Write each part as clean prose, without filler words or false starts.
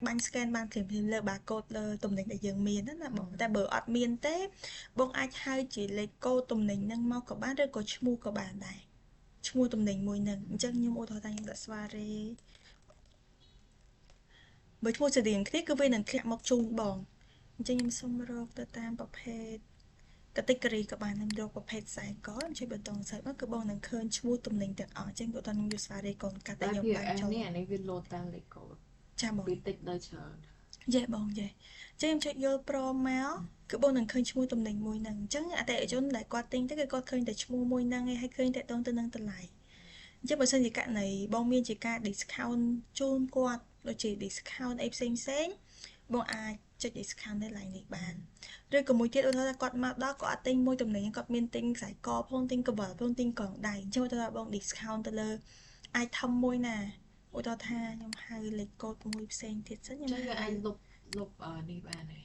បាញ់ scan បានភ្លាមៗលើ barcode លើទំនិញដែលយើងមានណាបងតែបើអត់មានទេបងអាចហៅជាលេខកូដទំនិញហ្នឹងមកក៏បានឬក៏ឈ្មោះក៏បានដែរឈ្មោះទំនិញមួយហ្នឹងអញ្ចឹងខ្ញុំឧទាហរណ៍ថាខ្ញុំដាក់ស្វារេបើឈ្មោះស្រដៀងគ្នាគឺវានឹងធ្លាក់មកជូនបងអញ្ចឹងខ្ញុំសុំរកទៅតាមប្រភេទ category ក៏បានខ្ញុំរកប្រភេទខ្សែកខ្ញុំចុចប៊ូតុង search មកគឺបងនឹងឃើញឈ្មោះទំនិញទាំងអស់អញ្ចឹងគាត់ថាខ្ញុំយកស្វារេកូនកាត់តែ តែ ខ្ញុំបាន POS ចូល នេះអានេះវាលោតតាមលេខកូដ ចាបង ពីតិចដល់ច្រើន យេបងយេអញ្ចឹងខ្ញុំចុចយល់ព្រមមកគឺបងនឹងឃើញឈ្មោះទំនិញមួយហ្នឹងអញ្ចឹងអតិថិជនដែលគាត់ទិញទៅគឺគាត់ឃើញតែឈ្មោះមួយហ្នឹងឯងហើយឃើញតែតងទៅនឹងតម្លៃអញ្ចឹងបើសិនជាករណីបងមានជាការ discount ជូនគាត់ដូចជា discount អីផ្សេងផ្សេងបងអាចចុច discount នៅកន្លែងនេះបានឬក៏មួយទៀតឧទាហរណ៍ថាគាត់មកដល់គាត់អត់ទិញមួយទំនិញគាត់មានទិញខ្សែកផងទិញកវលផងទិញកងដៃអញ្ចឹងឧទាហរណ៍បង discount ទៅលើ item មួយណាឧទាហរណ៍ថាខ្ញុំហៅលេខកូដមួយផ្សេងទៀតសិនខ្ញុំ ចឹងយើង ហៅ អាចលុបលុបអឺនេះបានទេ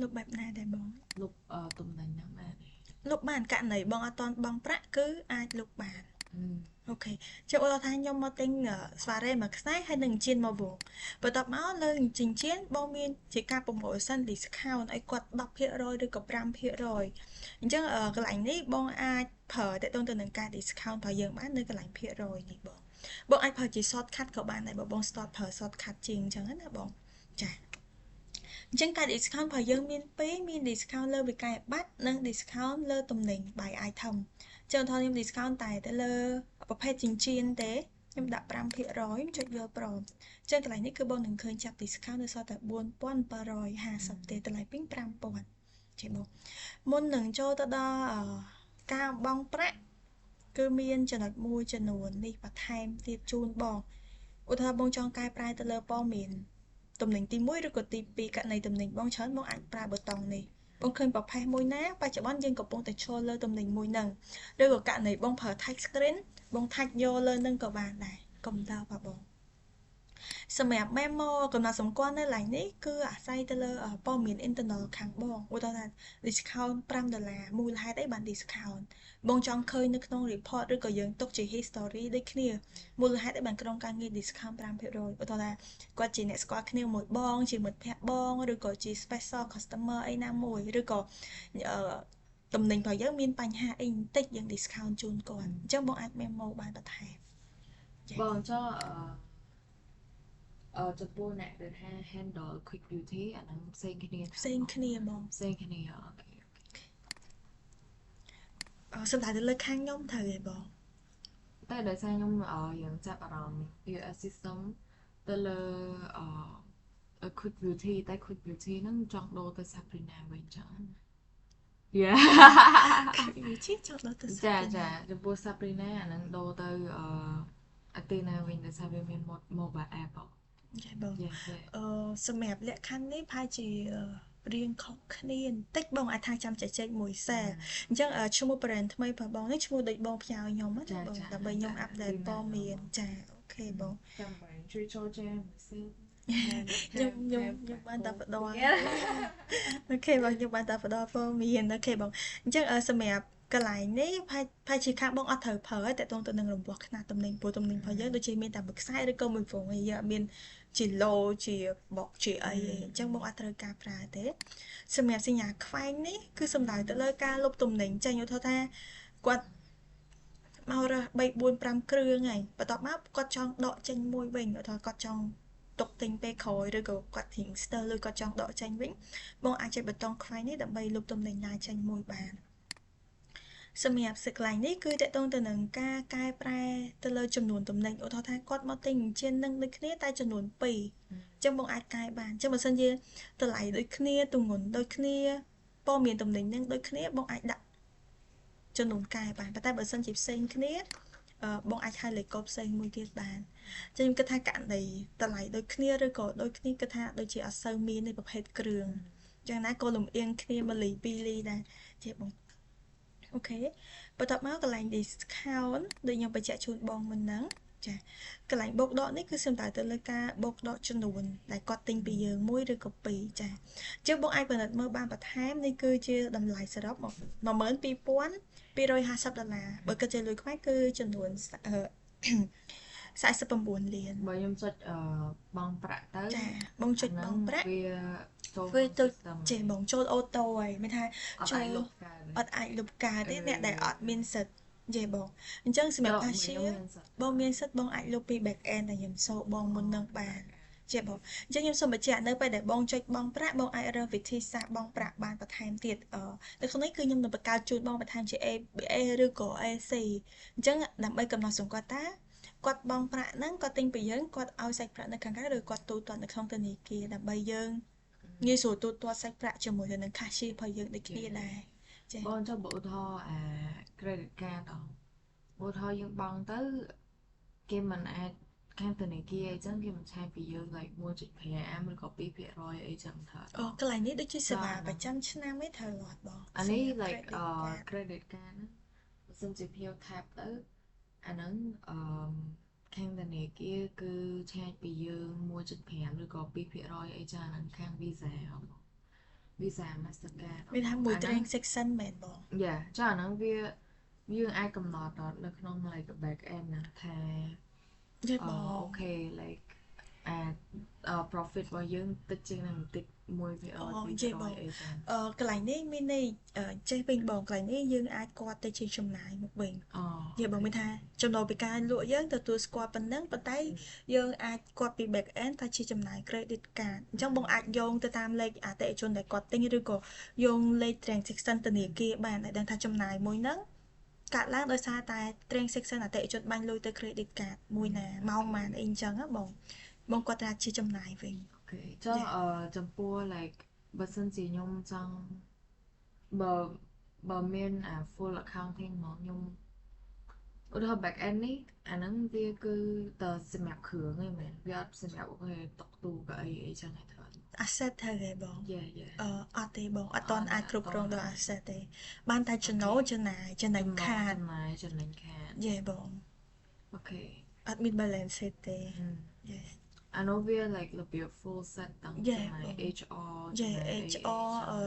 លុបបែបណាដែរបង លុបអឺទំនិញហ្នឹងបានទេ លុបបានករណីបងអត់ទាន់បង់ប្រាក់គឺអាចលុបបាន អឺ OK ចុះឧទាហរណ៍ថាខ្ញុំមកទិញស្វារ៉េមួយខ្សែហើយនឹងចិញ្ចៀនមកវងបន្ទាប់មកលើចិញ្ចៀនបងមានជាការ promotion discount ឲ្យគាត់10%ឬក៏5%អញ្ចឹងកន្លែងនេះបងអាចប្រើតទៅទៅនឹងការ discount របស់យើងបាននៅកន្លែងភាគរយនេះបងបងអាចប្រើជា shortcut ក៏បានដែរបើបង start ប្រើ shortcut ជាងអញ្ចឹងណាបងចាអញ្ចឹងការ discount របស់យើងមានពីរមាន discount លើវិក័យប័ត្រនិង discount លើទំនិញ by item ចឹងថតខ្ញុំ discount តែទៅលើប្រភេទចិញ្ចៀនទេខ្ញុំដាក់5%ខ្ញុំចុចយល់ព្រមចឹងកន្លែងនេះគឺបងនឹងឃើញចាប់ discount នៅសល់តែ4750ទេតម្លៃពេញ5000ចេះបងមុននឹងចូលទៅដល់ការបង់ប្រាក់គឺមានចំណុចមួយចំនួននេះបន្ថែមទៀតជូនបងឧទាហរណ៍បងចង់កែប្រែទៅលើព័ត៌មានទំនិញទី1ឬក៏ទី2ករណីទំនិញបងច្រើនបងអាចប្រើប៊ូតុងនេះបងឃើញប្រភេទមួយណាបច្ចុប្បន្នយើងកំពុងតែឈរលើទំនិញមួយហ្នឹងឬក៏ករណីបងប្រើ touch screen បង touch យកលើនឹងក៏បានដែរកុំព្យូទ័របាទបងសម្រាប់ memo កំណត់សម្គាល់នៅកន្លែងនេះគឺអាស្រ័យទៅលើព័ត៌មាន internal ខាងបងឧទាហរណ៍ថា discount 5ដុល្លារមូលហេតុអីបាន discount បងចង់ឃើញនៅក្នុង report ឬក៏យើងទុកជា history ដូចគ្នាមូលហេតុអីបានក្រុមការងារ discount 5%ឧទាហរណ៍ថាគាត់ជាអ្នកស្គាល់គ្នាមួយបងជាមិត្តភ័ក្តិបងឬក៏ជា special customer អីណាមួយឬក៏តំណែងរបស់យើងមានបញ្ហាអីបន្តិចយើង discount ជូនគាត់អញ្ចឹងបងអាច memo បានបន្ថែម បងចុះអឺអឺចំពោះអ្នកដែលថា handle quick beauty អាហ្នឹងផ្សេងគ្នា ផ្សេងគ្នាបង ផ្សេងគ្នា OK អឺសំដៅទៅលើខាងខ្ញុំត្រូវទេបង តែដោយសារខ្ញុំយើងចាប់អារម្មណ៍ POS system ទៅលើអឺ quick beauty តែ quick beauty ហ្នឹងចង់ដូរទៅ Sabrina វិញចឹង Yeah. ជីចង់ដូរទៅ ចាចាចំពោះ Sabrina អាហ្នឹងដូរទៅអឺ Athena វិញដោយសារវាមាន mobile app ចាបងអឺសម្រាប់លក្ខខណ្ឌនេះប្រហែលជារៀងខុសគ្នាបន្តិចបងអាចថាចាំចែកមួយសែអញ្ចឹងឈ្មោះ brand ថ្មីរបស់បងនេះឈ្មោះដូចបងផ្ញើខ្ញុំណាបងដើម្បីខ្ញុំ update ព័ត៌មានចា OK បង ចាំបងជួយចូលចាមួយសិន ខ្ញុំបានតែផ្ដល់ OK បងខ្ញុំបានតែផ្ដល់ព័ត៌មាន OK បងអញ្ចឹងសម្រាប់កន្លែងនេះប្រហែលជាខាងបងអត់ត្រូវប្រើទេតកតងទៅនឹងរង្វាស់ខ្នាតទំនិញព្រោះទំនិញរបស់យើងដូចជាមានតែមួយខ្សែឬក៏មួយវងឯងយើងអត់មានជាឡូជាបុកជាអីឯងអញ្ចឹងបងអត់ត្រូវការប្រើទេសម្រាប់សញ្ញាខ្វែងនេះគឺសំដៅទៅលើការលុបទំនិញចេញឧទាហរណ៍ថាគាត់មករើស3 4 5គ្រឿងហើយបន្ទាប់មកគាត់ចង់ដកចេញមួយវិញឧទាហរណ៍គាត់ចង់ទុកទិញពេលក្រោយឬក៏គាត់រៀងស្ទើរឬគាត់ចង់ដកចេញវិញបងអាចចុចប៊ូតុងខ្វែងនេះដើម្បីលុបទំនិញណាចេញមួយបានសម្រាប់សិកន្លែងនេះគឺតកតងទៅនឹងការកែប្រែទៅលើចំនួនទំនិញឧទាហរណ៍ថាគាត់មកទិញជានឹងដូចគ្នាតែចំនួន2អញ្ចឹងបងអាចកែបានអញ្ចឹងបើសិនជាតម្លៃដូចគ្នាទម្ងន់ដូចគ្នាព័ត៌មានទំនិញនឹងដូចគ្នាបងអាចដាក់ចំនួនកែបានប៉ុន្តែបើសិនជាផ្សេងគ្នាបងអាចហៅលេខកូដផ្សេងមួយទៀតបានចឹងខ្ញុំគិតថាករណីតម្លៃដូចគ្នាឬក៏ដូចគ្នាគិតថាដូចជាអត់សូវមាននៃប្រភេទគ្រឿងយ៉ាងណាក៏លំអៀងគ្នាមួយលីពីរលីដែរជាបង OK បន្ទាប់មកកន្លែង discount ដូចខ្ញុំបញ្ជាក់ជូនបងមុនហ្នឹងចាកន្លែងបូកដកនេះគឺសំដៅទៅលើការបូកដកចំនួនដែលគាត់ទិញពីយើងមួយឬក៏ពីរចាអញ្ចឹងបងអាចពិនិត្យមើលបានបន្ថែមនេះគឺជាតម្លៃសរុប12250ដុល្លារបើគិតជាលុយខ្មែរគឺចំនួន 49លាន បើខ្ញុំចុចបង់ប្រាក់ទៅ ចាបងចុចបង់ប្រាក់ វាចូល វាទៅ system ចេះបងចូល auto ហើយមានថា ចូលអត់អាចលុបកើត អត់អាចលុបកើតទេអ្នកដែលអត់មានសិទ្ធយេបងអញ្ចឹងសម្រាប់ cashier បងមានសិទ្ធបងអាចលុបពី back end ដែលខ្ញុំសូបងមុននឹងបានជាបងអញ្ចឹងខ្ញុំសូមបញ្ជាក់នៅពេលដែលបងចុចបង់ប្រាក់បងអាចរើសវិធីសាស្ត្របង់ប្រាក់បានបន្ថែមទៀតអឺនៅក្នុងនេះគឺខ្ញុំនឹងបង្កើតជូនបងបន្ថែមជា ABA ឬក៏ AC អញ្ចឹងដើម្បីកំណត់សម្គាល់តាគាត់បង់ប្រាក់ហ្នឹងគាត់ទិញពីយើងគាត់ឲ្យសាច់ប្រាក់នៅខាងក្រៅឬគាត់ទូទាត់នៅក្នុងធនាគារដើម្បីយើងងាយស្រួលទូទាត់សាច់ប្រាក់ជាមួយទៅនឹង cashier របស់យើងដូចគ្នាដែរ ចា៎បងចុះបើឧទាហរណ៍អា credit card អឧទាហរណ៍យើងបង់ទៅគេមិនអាចខាងធនាគារអីចឹងគេមិនឆាយពីយើង like 1.5ឬក៏2%អីចឹងថា អូកន្លែងនេះដូចជាសេវាប្រចាំឆ្នាំឯងត្រូវអត់បង អានេះ like credit card ហ្នឹងបើសិនជាភ្ញៀវ tap ទៅអាហ្នឹងអឺខាងធនាគារគឺឆាយពីយើង1.5ឬក៏2%អីចឹងអាហ្នឹងខាង Visa បង Visa Mastercard មានថាមួយ transaction មែនបង Yeah ចាអាហ្នឹងវាយើងអាចកំណត់នៅក្នុង like back end ណាថា យល់បង okay like អា profit របស់យើងតិចជាងនឹងបន្តិច1% 2% អីចឹង អឺកន្លែងនេះមានន័យចេះវិញបងកន្លែងនេះយើងអាចគាត់ទៅជាចំណាយមកវិញ អូ និយាយបងមានថាចំណូលពីការលក់យើងទទួលស្គាល់ប៉ុណ្ណឹងប៉ុន្តែយើងអាចគាត់ពី back end ថាជាចំណាយ credit card អញ្ចឹងបងអាចយោងទៅតាមលេខអតិថិជនដែលគាត់ទិញឬក៏យោងលេខ transaction ធនាគារបានដែលដឹងថាចំណាយមួយហ្នឹងកាត់ឡើងដោយសារតែ transaction អតិថិជនបាញ់លុយទៅ credit card មួយណាម៉ោងម៉ានអីអញ្ចឹងណាបងបងគាត់ថាជាចំណាយវិញ Okay ចុះអឺចំពោះ like បើសិនជាខ្ញុំចង់បើបើមានអា full accounting ហ្មងខ្ញុំឧទាហរណ៍ back end នេះអាហ្នឹងវាគឺតសម្រាប់គ្រឿងឯងមែនវាអត់សម្រាប់okay តុកទូកៅអីអីចឹងឯងត្រូវ asset ត្រូវទេបង Yeah. អឺអត់ទេបងអត់តន់អាចគ្រប់គ្រងដល់ asset ទេបានតែចំណូលចំណាយចំណេញខាត ចំណាយចំណេញខាត Yeah បង Okay អត់មាន balance sheet ទេ Yes. អានោះវា like របៀប full set ទាំងចំណាយ HR Yeah HR អឺ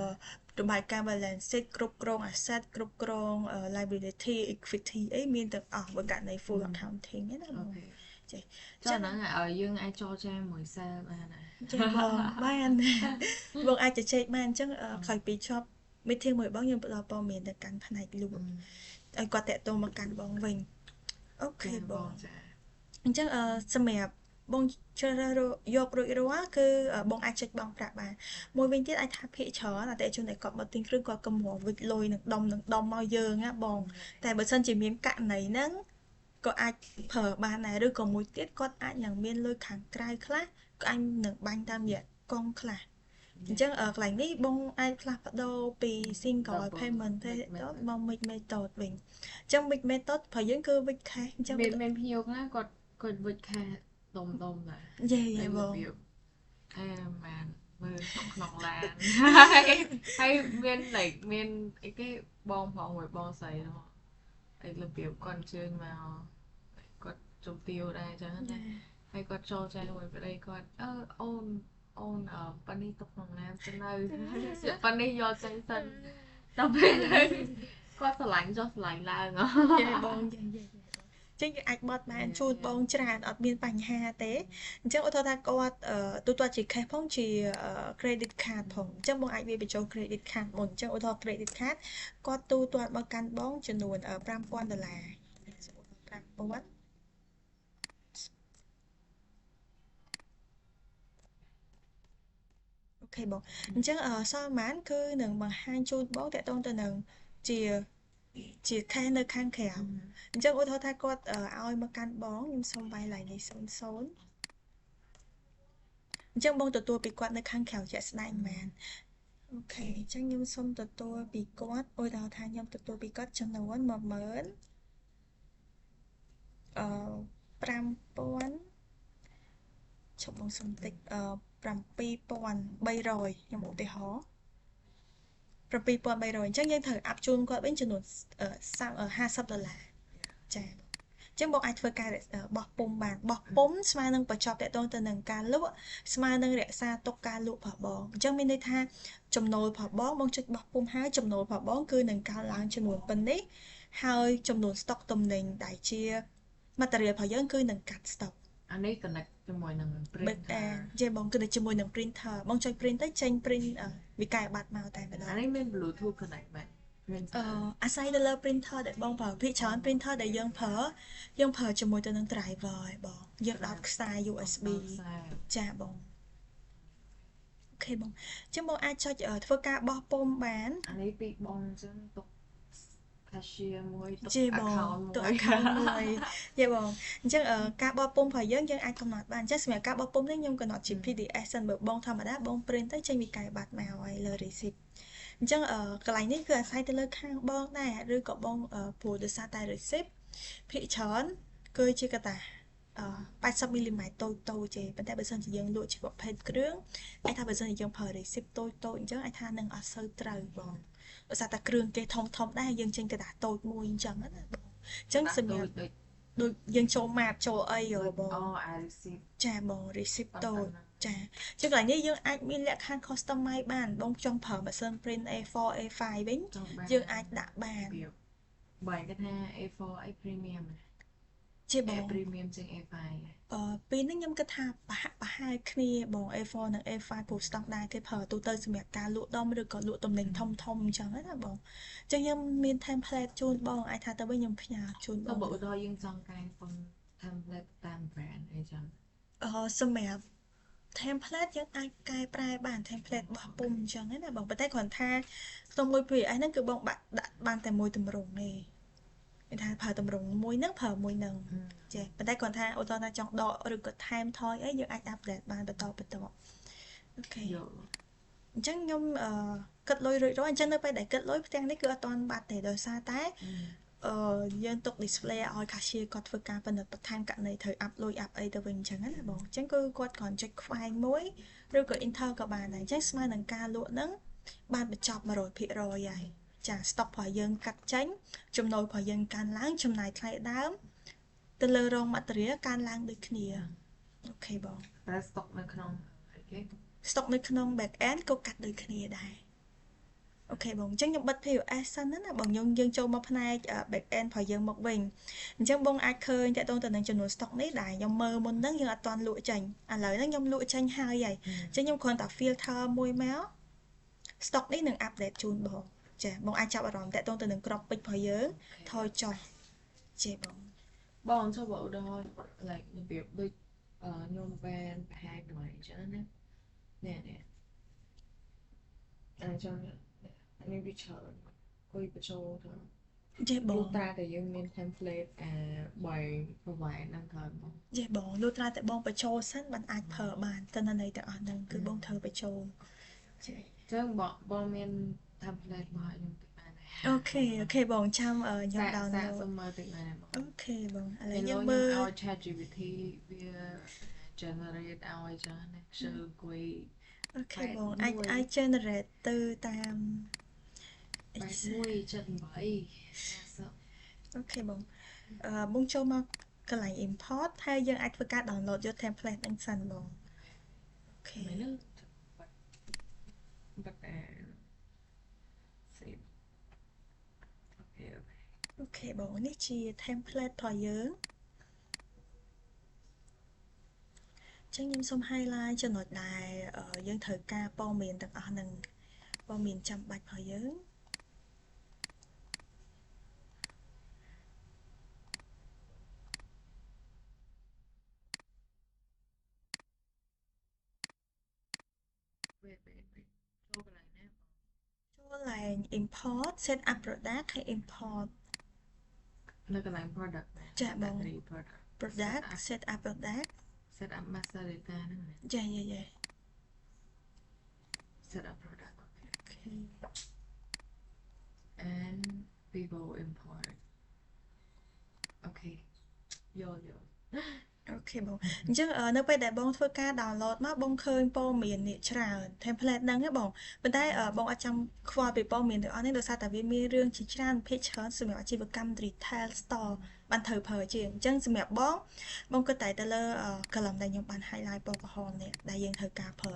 របាយការណ៍ balance sheet គ្រប់គ្រង asset គ្រប់គ្រង liability equity អីមានទាំងអស់បើករណី full accounting ណាបង ចេះចាហ្នឹងឲ្យយើងអាចចរចាមួយ sale បានណា ចាបងបានបងអាចជជែកបានអញ្ចឹងក្រោយពីចប់ meeting មួយបងខ្ញុំផ្ដល់ព័ត៌មានទៅកាន់ផ្នែកលក់ឲ្យគាត់តាក់ទងមកកាន់បងវិញ okay បងអញ្ចឹងសម្រាប់បងជ្រើសរើសយករួចរាល់គឺបងអាចចុចបង់ប្រាក់បានមួយវិញទៀតអាចថាភាគច្រើនអតិថិជនដែលគាត់មកទិញគ្រឿងគាត់កម្រវិចលុយនឹងដុំនឹងដុំមកយើងណាបងតែបើសិនជាមានករណីហ្នឹងក៏អាចប្រើបានដែរឬក៏មួយទៀតគាត់អាចនឹងមានលុយខាងក្រៅខ្លះក៏អាចនឹងបាញ់តាមរយៈកងខ្លះអញ្ចឹងកន្លែងនេះបងអាចផ្លាស់ប្ដូរពី single payment ទៅមក mix method វិញអញ្ចឹង mix method ព្រោះយើងគឺ with cash អញ្ចឹង មានភ្ញៀវខ្លះគាត់គាត់ with cash ដុំដុំដែរ Yeah yeah បង អែមែនមើលក្នុងក្នុងឡានហើយមាន like មានអីគេបងផងមួយបងស្រីហ្នឹងអីរបៀបគាត់អញ្ជើញមកគាត់ជំទាវដែរអញ្ចឹងណាហើយគាត់ចូលចែមួយប្តីគាត់អឺអូនអូនអឺប៉ានេះទុកក្នុងឡានទៅនៅប៉ានេះយកចេញសិនដល់ពេលគាត់ស្រឡាញ់ចុះស្រឡាញ់ឡើង Yeah បង yeah yeah ចឹងយើងអាចបត់បានជូនបងច្រើនអត់មានបញ្ហាទេអញ្ចឹងឧទាហរណ៍ថាគាត់ទូទាត់ជា cash ផងជា credit card ផងអញ្ចឹងបងអាចវាបញ្ចូល credit card មុនអញ្ចឹងឧទាហរណ៍ credit card គាត់ទូទាត់មកកាន់បងចំនួន5000ដុល្លារ5000 okay បងអញ្ចឹងសល់ប៉ុន្មានគឺនឹងបង្ហាញជូនបងតាក់ទងទៅនឹងជាជា cash នៅខាងក្រៅអញ្ចឹងឧទាហរណ៍ថាគាត់ឲ្យមកកាន់បងខ្ញុំសូមវាយឡើងនេះ00អញ្ចឹងបងទទួលពីគាត់នៅខាងក្រៅជាក់ស្ដែងមែន okay អញ្ចឹងខ្ញុំសូមទទួលពីគាត់ឧទាហរណ៍ថាខ្ញុំទទួលពីគាត់ចំនួន10000អឺ5000ឈប់បងសុំតិចអឺ7300ខ្ញុំឧទាហរណ៍7300អញ្ចឹងយើងត្រូវ up ជូនគាត់វិញចំនួន50ដុល្លារចាអញ្ចឹងបងអាចធ្វើការបោះពុំបានបោះពុំស្មើនឹងបញ្ចប់តកតងទៅនឹងការលក់ស្មើនឹងរក្សាទុកការលក់របស់បងអញ្ចឹងមានន័យថាចំណូលរបស់បងបងចុចបោះពុំហើយចំណូលរបស់បងគឺនឹងកើនឡើងចំនួនប៉ុណ្នេះហើយចំនួនស្តុកទំនិញដែលជា material របស់យើងគឺនឹងកាត់ stock។ អានេះ connect ជាមួយនឹង back printer end ចេះបងគឺជាមួយនឹង printer បងចុច print ទៅចេញ print វិក័យប័ត្រមកតែម្ដង។ អានេះមាន Bluetooth connect មែន printer? អាស្រ័យទៅលើ printer ដែលបងប្រើភាគច្រើន printer ដែលយើងប្រើយើងប្រើជាមួយទៅនឹង driver ឯងបងយើងដោតខ្សែ USB ខ្សែ ចាបង OK បងអញ្ចឹងបងអាចចុចធ្វើការបោះពុម្ពបាន អានេះពីបងអញ្ចឹងទុក cashier មួយទុក ជាបង account ទុក មួយ account មួយយេបងអញ្ចឹងការបោះពុម្ពរបស់យើងយើងអាចកំណត់បានអញ្ចឹងសម្រាប់ការបោះពុម្ពនេះខ្ញុំកំណត់ជា PDF សិនបើបងធម្មតាបង print ទៅចេញវិក័យប័ត្រមកហើយលើ receipt អញ្ចឹងកន្លែងនេះគឺអាស្រ័យទៅលើខាងបងដែរឬក៏បងព្រោះដោយសារតែ receipt ភាគច្រើនគឺជាកតា80មីលីម៉ែត្រតូចតូចទេប៉ុន្តែបើសិនជាយើងលក់ជាប្រភេទគ្រឿងអាចថាបើសិនជាយើងប្រើ receipt តូចតូចអញ្ចឹងអាចថានឹងអត់សូវត្រូវបងដោយសារតែគ្រឿងគេធំធំដែរយើងចេញក្រដាសតូចមួយអញ្ចឹងណាបងអញ្ចឹងសម្រាប់ ដូច ដូចយើងចូលម៉ាតចូលអីហ៎បង អូអា receipt ចាបង receipt តូចចាជាងកន្លែងនេះយើងអាចមានលក្ខខណ្ឌ customize បានបងចង់ប្រើម៉ាស៊ីន print A4 A5 វិញ ចង់បាន យើងអាចដាក់បាន របៀបបើគេថា A4 អី premium ជាបង premium ជាង A5 អឺពីរនេះខ្ញុំគិតថាប្រហាក់ប្រហែលគ្នាបង A4 និង A5 ព្រោះស្តង់ដារគេប្រើទូទៅសម្រាប់ការលក់ដុំឬក៏លក់ទំនិញធំធំអញ្ចឹងណាបងអញ្ចឹងខ្ញុំមាន template ជូនបងអាចថាទៅវិញខ្ញុំផ្ញើជូនបង បើឧទាហរណ៍យើងចង់កែ font template តាម brand អីចឹង អឺសម្រាប់ template យើងអាចកែប្រែបាន template បោះពុម្ពអញ្ចឹងណាបងប៉ុន្តែគ្រាន់ថាក្នុងមួយ POS ហ្នឹងគឺបងបាក់ដាក់បានតែមួយទម្រង់ទេគេថាប្រើទម្រង់មួយហ្នឹងប្រើមួយហ្នឹងចេះប៉ុន្តែគ្រាន់ថាឧទាហរណ៍ថាចង់ដកឬក៏ថែមថយអីយើងអាច update បានបន្តបន្ត OK យល់ អញ្ចឹងខ្ញុំអឺគិតលុយរួចរាល់អញ្ចឹងនៅពេលដែលគិតលុយផ្ទាំងនេះគឺអត់ទាន់បាត់ទេដោយសារតែអឺយើងទុក display ឲ្យ cashier គាត់ធ្វើការពិនិត្យបន្ថែមករណីត្រូវ up លុយ up អីទៅវិញអញ្ចឹងណាបងអញ្ចឹងគឺគាត់គ្រាន់ចុចខ្វែងមួយឬក៏ enter ក៏បានដែរអញ្ចឹងស្មើនឹងការលក់ហ្នឹងបានបញ្ចប់100%ហើយចា stock របស់យើងកាត់ចេញចំណូលរបស់យើងកើនឡើងចំណាយថ្លៃដើមទៅលើរោង material កើនឡើងដូចគ្នា OK បង តែ stock នៅក្នុងអីគេ stock នៅក្នុង back end ក៏កាត់ដូចគ្នាដែរ OK បងអញ្ចឹងខ្ញុំបិទ POS សិនណាបងយើងយើងចូលមកផ្នែក back end របស់យើងមកវិញអញ្ចឹងបងអាចឃើញតកតងទៅនឹងចំនួន stock នេះដែលខ្ញុំមើលមុនហ្នឹងយើងអត់ទាន់លក់ចេញឥឡូវហ្នឹងខ្ញុំលក់ចេញហើយហើយអញ្ចឹងខ្ញុំគ្រាន់តែ filter មួយមក stock នេះនឹង update ជូនបងចាបងអាចចាប់អារម្មណ៍តកតងទៅនឹងក្របពេជ្ររបស់យើងថយចុះចេះបង បងចូលបើឧទាហរណ៍ like របៀបដូចខ្ញុំបានប្រហែលកន្លែងអញ្ចឹងណានេះនេះអញ្ចឹងនេះវាច្រើនគួយបញ្ចូលទៅ ចេះបង លុះត្រាតែយើងមាន template អាបី provide ហ្នឹងក្រោយបង ចេះបងលុះត្រាតែបងបញ្ចូលសិនបានអាចប្រើបានទិន្នន័យទាំងអស់ហ្នឹងគឺបងត្រូវបញ្ចូលចេះ ចឹងបងបងមាន template មកឲ្យខ្ញុំតិចបានដែរ OK OK បងចាំខ្ញុំ download សុំមើលតិចបានដែរបង OK បងឥឡូវយើងមើល ឲ្យ ChatGPT វា generate ឲ្យចឹងណាខ្ជិលអង្គុយ OK បងអាចអាច generate ទៅតាម 81 78 OK បងអឺបងចូលមកកន្លែង import ហើយយើងអាចធ្វើការ download យក template ហ្នឹងសិនបង OK មែនទេបាត់អា save OK OK OK បងនេះជា template របស់យើងចឹងខ្ញុំសូម highlight ចំណុចដែលយើងត្រូវការព័ត៌មានទាំងអស់ហ្នឹងព័ត៌មានចាំបាច់របស់យើង wait wait wait ចូលកន្លែងណាបង ចូលកន្លែង import set up product ហើយ import នៅកន្លែង product ចាបង product product set up product set up master data ហ្នឹងណា ចាចាចា set up product okay and we go import okay យល់យល់ OK បងអញ្ចឹងនៅពេលដែលបងធ្វើការ download មកបងឃើញព័ត៌មាននេះច្រើន template ហ្នឹងហ៎បងប៉ុន្តែបងអត់ចាំខ្វល់ពីព័ត៌មានទាំងអស់នេះដោយសារតែវាមានរឿងជាច្រើនភាគច្រើនសម្រាប់អាជីវកម្ម retail store បានត្រូវប្រើជាងអញ្ចឹងសម្រាប់បងបងគិតតែទៅលើ column ដែលខ្ញុំបាន highlight ពណ៌ក្រហមនេះដែលយើងត្រូវការប្រើ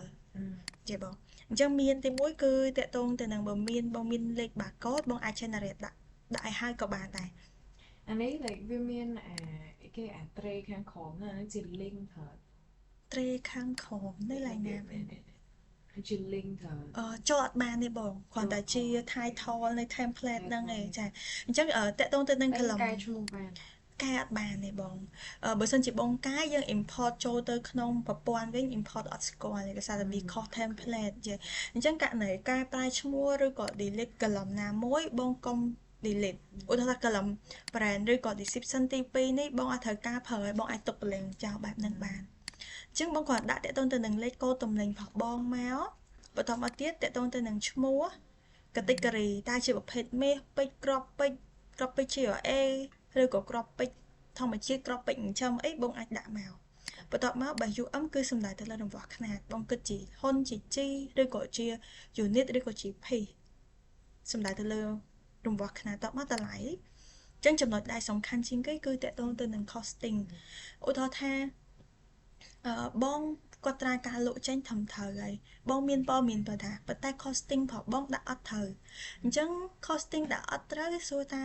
ចេះបងអញ្ចឹងមានទីមួយគឺតកតងទៅនឹងបើមានបងមានលេខ barcode បងអាច generate ដាក់ដាក់ឲ្យហើយក៏បានដែរ អានេះ like វាមានអាអី គេអា tray ខាងក្រោមហ្នឹងជា link ត្រូវ tray ខាងក្រោមនៅឡើយណាវិញ ជា link ត្រូវ អឺចូលអត់បានទេបងគ្រាន់តែជា title នៃ template ហ្នឹងឯងចាអញ្ចឹងតកតងទៅនឹង column កែឈ្មោះបាន កែអត់បានទេបងបើសិនជាបងកែយើង import ចូលទៅក្នុងប្រព័ន្ធវិញ import អត់ស្គាល់ទេដោយសារតែវាខុស template ជាអញ្ចឹងករណីកែប្រែឈ្មោះឬក៏ delete column ណាមួយបងកុំ delete ឧទាហរណ៍ថា column brand ឬក៏ description ទី2នេះបងអត់ត្រូវការប្រើឲ្យបងអាចទុក link ចោលបែបហ្នឹងបានអញ្ចឹងបងគ្រាន់ដាក់តាក់ទងទៅនឹងលេខកូដទំនិញរបស់បងមកបន្តមកទៀតតាក់ទងទៅនឹងឈ្មោះ category តើជាប្រភេទមាសពេជ្រក្របពេជ្រក្របពេជ្រ GRA ឬក៏ក្របពេជ្រធម្មជាតិក្របពេជ្រចិញ្ចឹមអីបងអាចដាក់មកបន្ទាប់មកបើ UM គឺសំដៅទៅលើរង្វាស់ខ្នាតបងគិតជាហ៊ុនជា G ឬក៏ជា unit ឬក៏ជា piece សំដៅទៅលើរង្វាស់ខ្នាតតមកតម្លៃអញ្ចឹងចំណុចដែលសំខាន់ជាងគេគឺតកតងទៅនឹង costing ឧទាហរណ៍ថាអឺបងគាត់ត្រាការលក់ចេញត្រឹមត្រូវហើយបងមានព័ត៌មានបើថាប៉ុន្តែ costing របស់បងដាក់អត់ត្រូវអញ្ចឹង costing ដាក់អត់ត្រូវសួរថា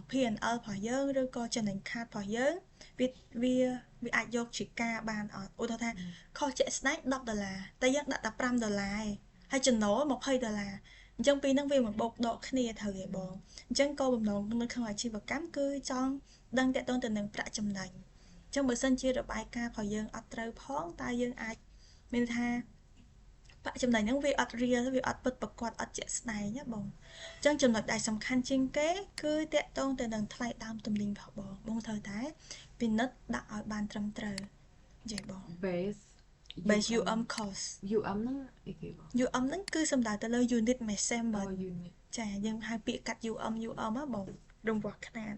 P&L របស់យើងឬក៏ចំណេញខាតរបស់យើងវាវាវាអាចយកជាការបានអត់ឧទាហរណ៍ថាខុសជាក់ស្ដែង10ដុល្លារតែយើងដាក់តែ5ដុល្លារឯងហើយចំណូល20ដុល្លារអញ្ចឹងពីរហ្នឹងវាមិនបូកដកគ្នាត្រូវទេបងអញ្ចឹងគោលបំណងនៅក្នុងអាជីវកម្មគឺចង់ដឹងតកតងទៅនឹងប្រាក់ចំណេញអញ្ចឹងបើសិនជារបាយការណ៍របស់យើងអត់ត្រូវផងតើយើងអាចមានថាប្រាក់ចំណេញហ្នឹងវាអត់ real វាអត់ពិតប្រាកដអត់ជាក់ស្ដែងណាបងអញ្ចឹងចំណុចដែលសំខាន់ជាងគេគឺតកតងទៅនឹងថ្លៃដើមទំនិញរបស់បងបងត្រូវតែពិនិត្យដាក់ឲ្យបានត្រឹមត្រូវយេបង base base UM cost UM ហ្នឹងអីគេបង UM ហ្នឹងគឺសំដៅទៅលើ unit measurement unit ចាយើងហៅពាក្យកាត់ UM UM ហ៎បងរង្វាស់ខ្នាត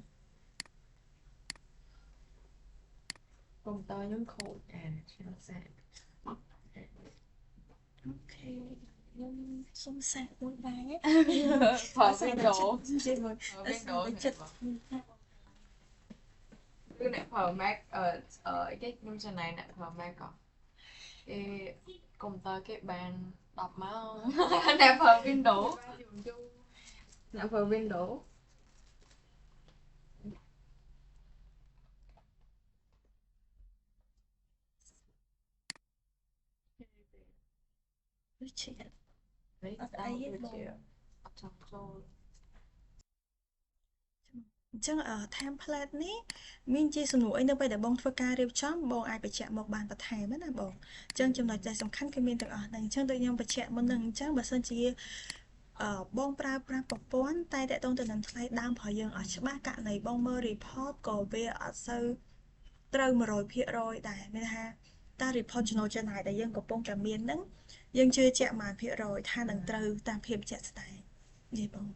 កុំព្យូទ័រខ្ញុំខូចអាខ្ញុំសាក OK ខ្ញុំសុំសាកមួយដែរ ប្រើ Windows ជាមួយ ប្រើ Windows ចិត្ត គឺអ្នកប្រើ Mac អឺអីគេខ្ញុំចំណែកអ្នកប្រើ Mac ក៏គេកុំព្យូទ័រគេបាន10ម៉ោងអ្នកប្រើ Windows អ្នកប្រើ Windows ដូចជា នេះ អត់អីទេបង អត់ចង់ចូល អញ្ចឹង template នេះមានជាសំណួរអីនៅពេលដែលបងធ្វើការរៀបចំបងអាចបញ្ជាក់មកបានបន្ថែមណាបងអញ្ចឹងចំណុចដែលសំខាន់គឺមានទាំងអស់ហ្នឹងអញ្ចឹងដូចខ្ញុំបញ្ជាក់មុនហ្នឹងអញ្ចឹងបើសិនជាអឺបងប្រើប្រាស់ប្រព័ន្ធតែតកតងទៅនឹងថ្លៃដើមរបស់យើងអត់ច្បាស់ករណីបងមើល report ក៏វាអត់សូវត្រូវ100%ដែរមានថាតើ report ចំណូលចំណាយដែលយើងកំពុងតែមានហ្នឹងយើងជឿជាក់ប៉ុន្មានភាគរយថានឹងត្រូវតាមភាពជាក់ស្ដែងនិយាយបង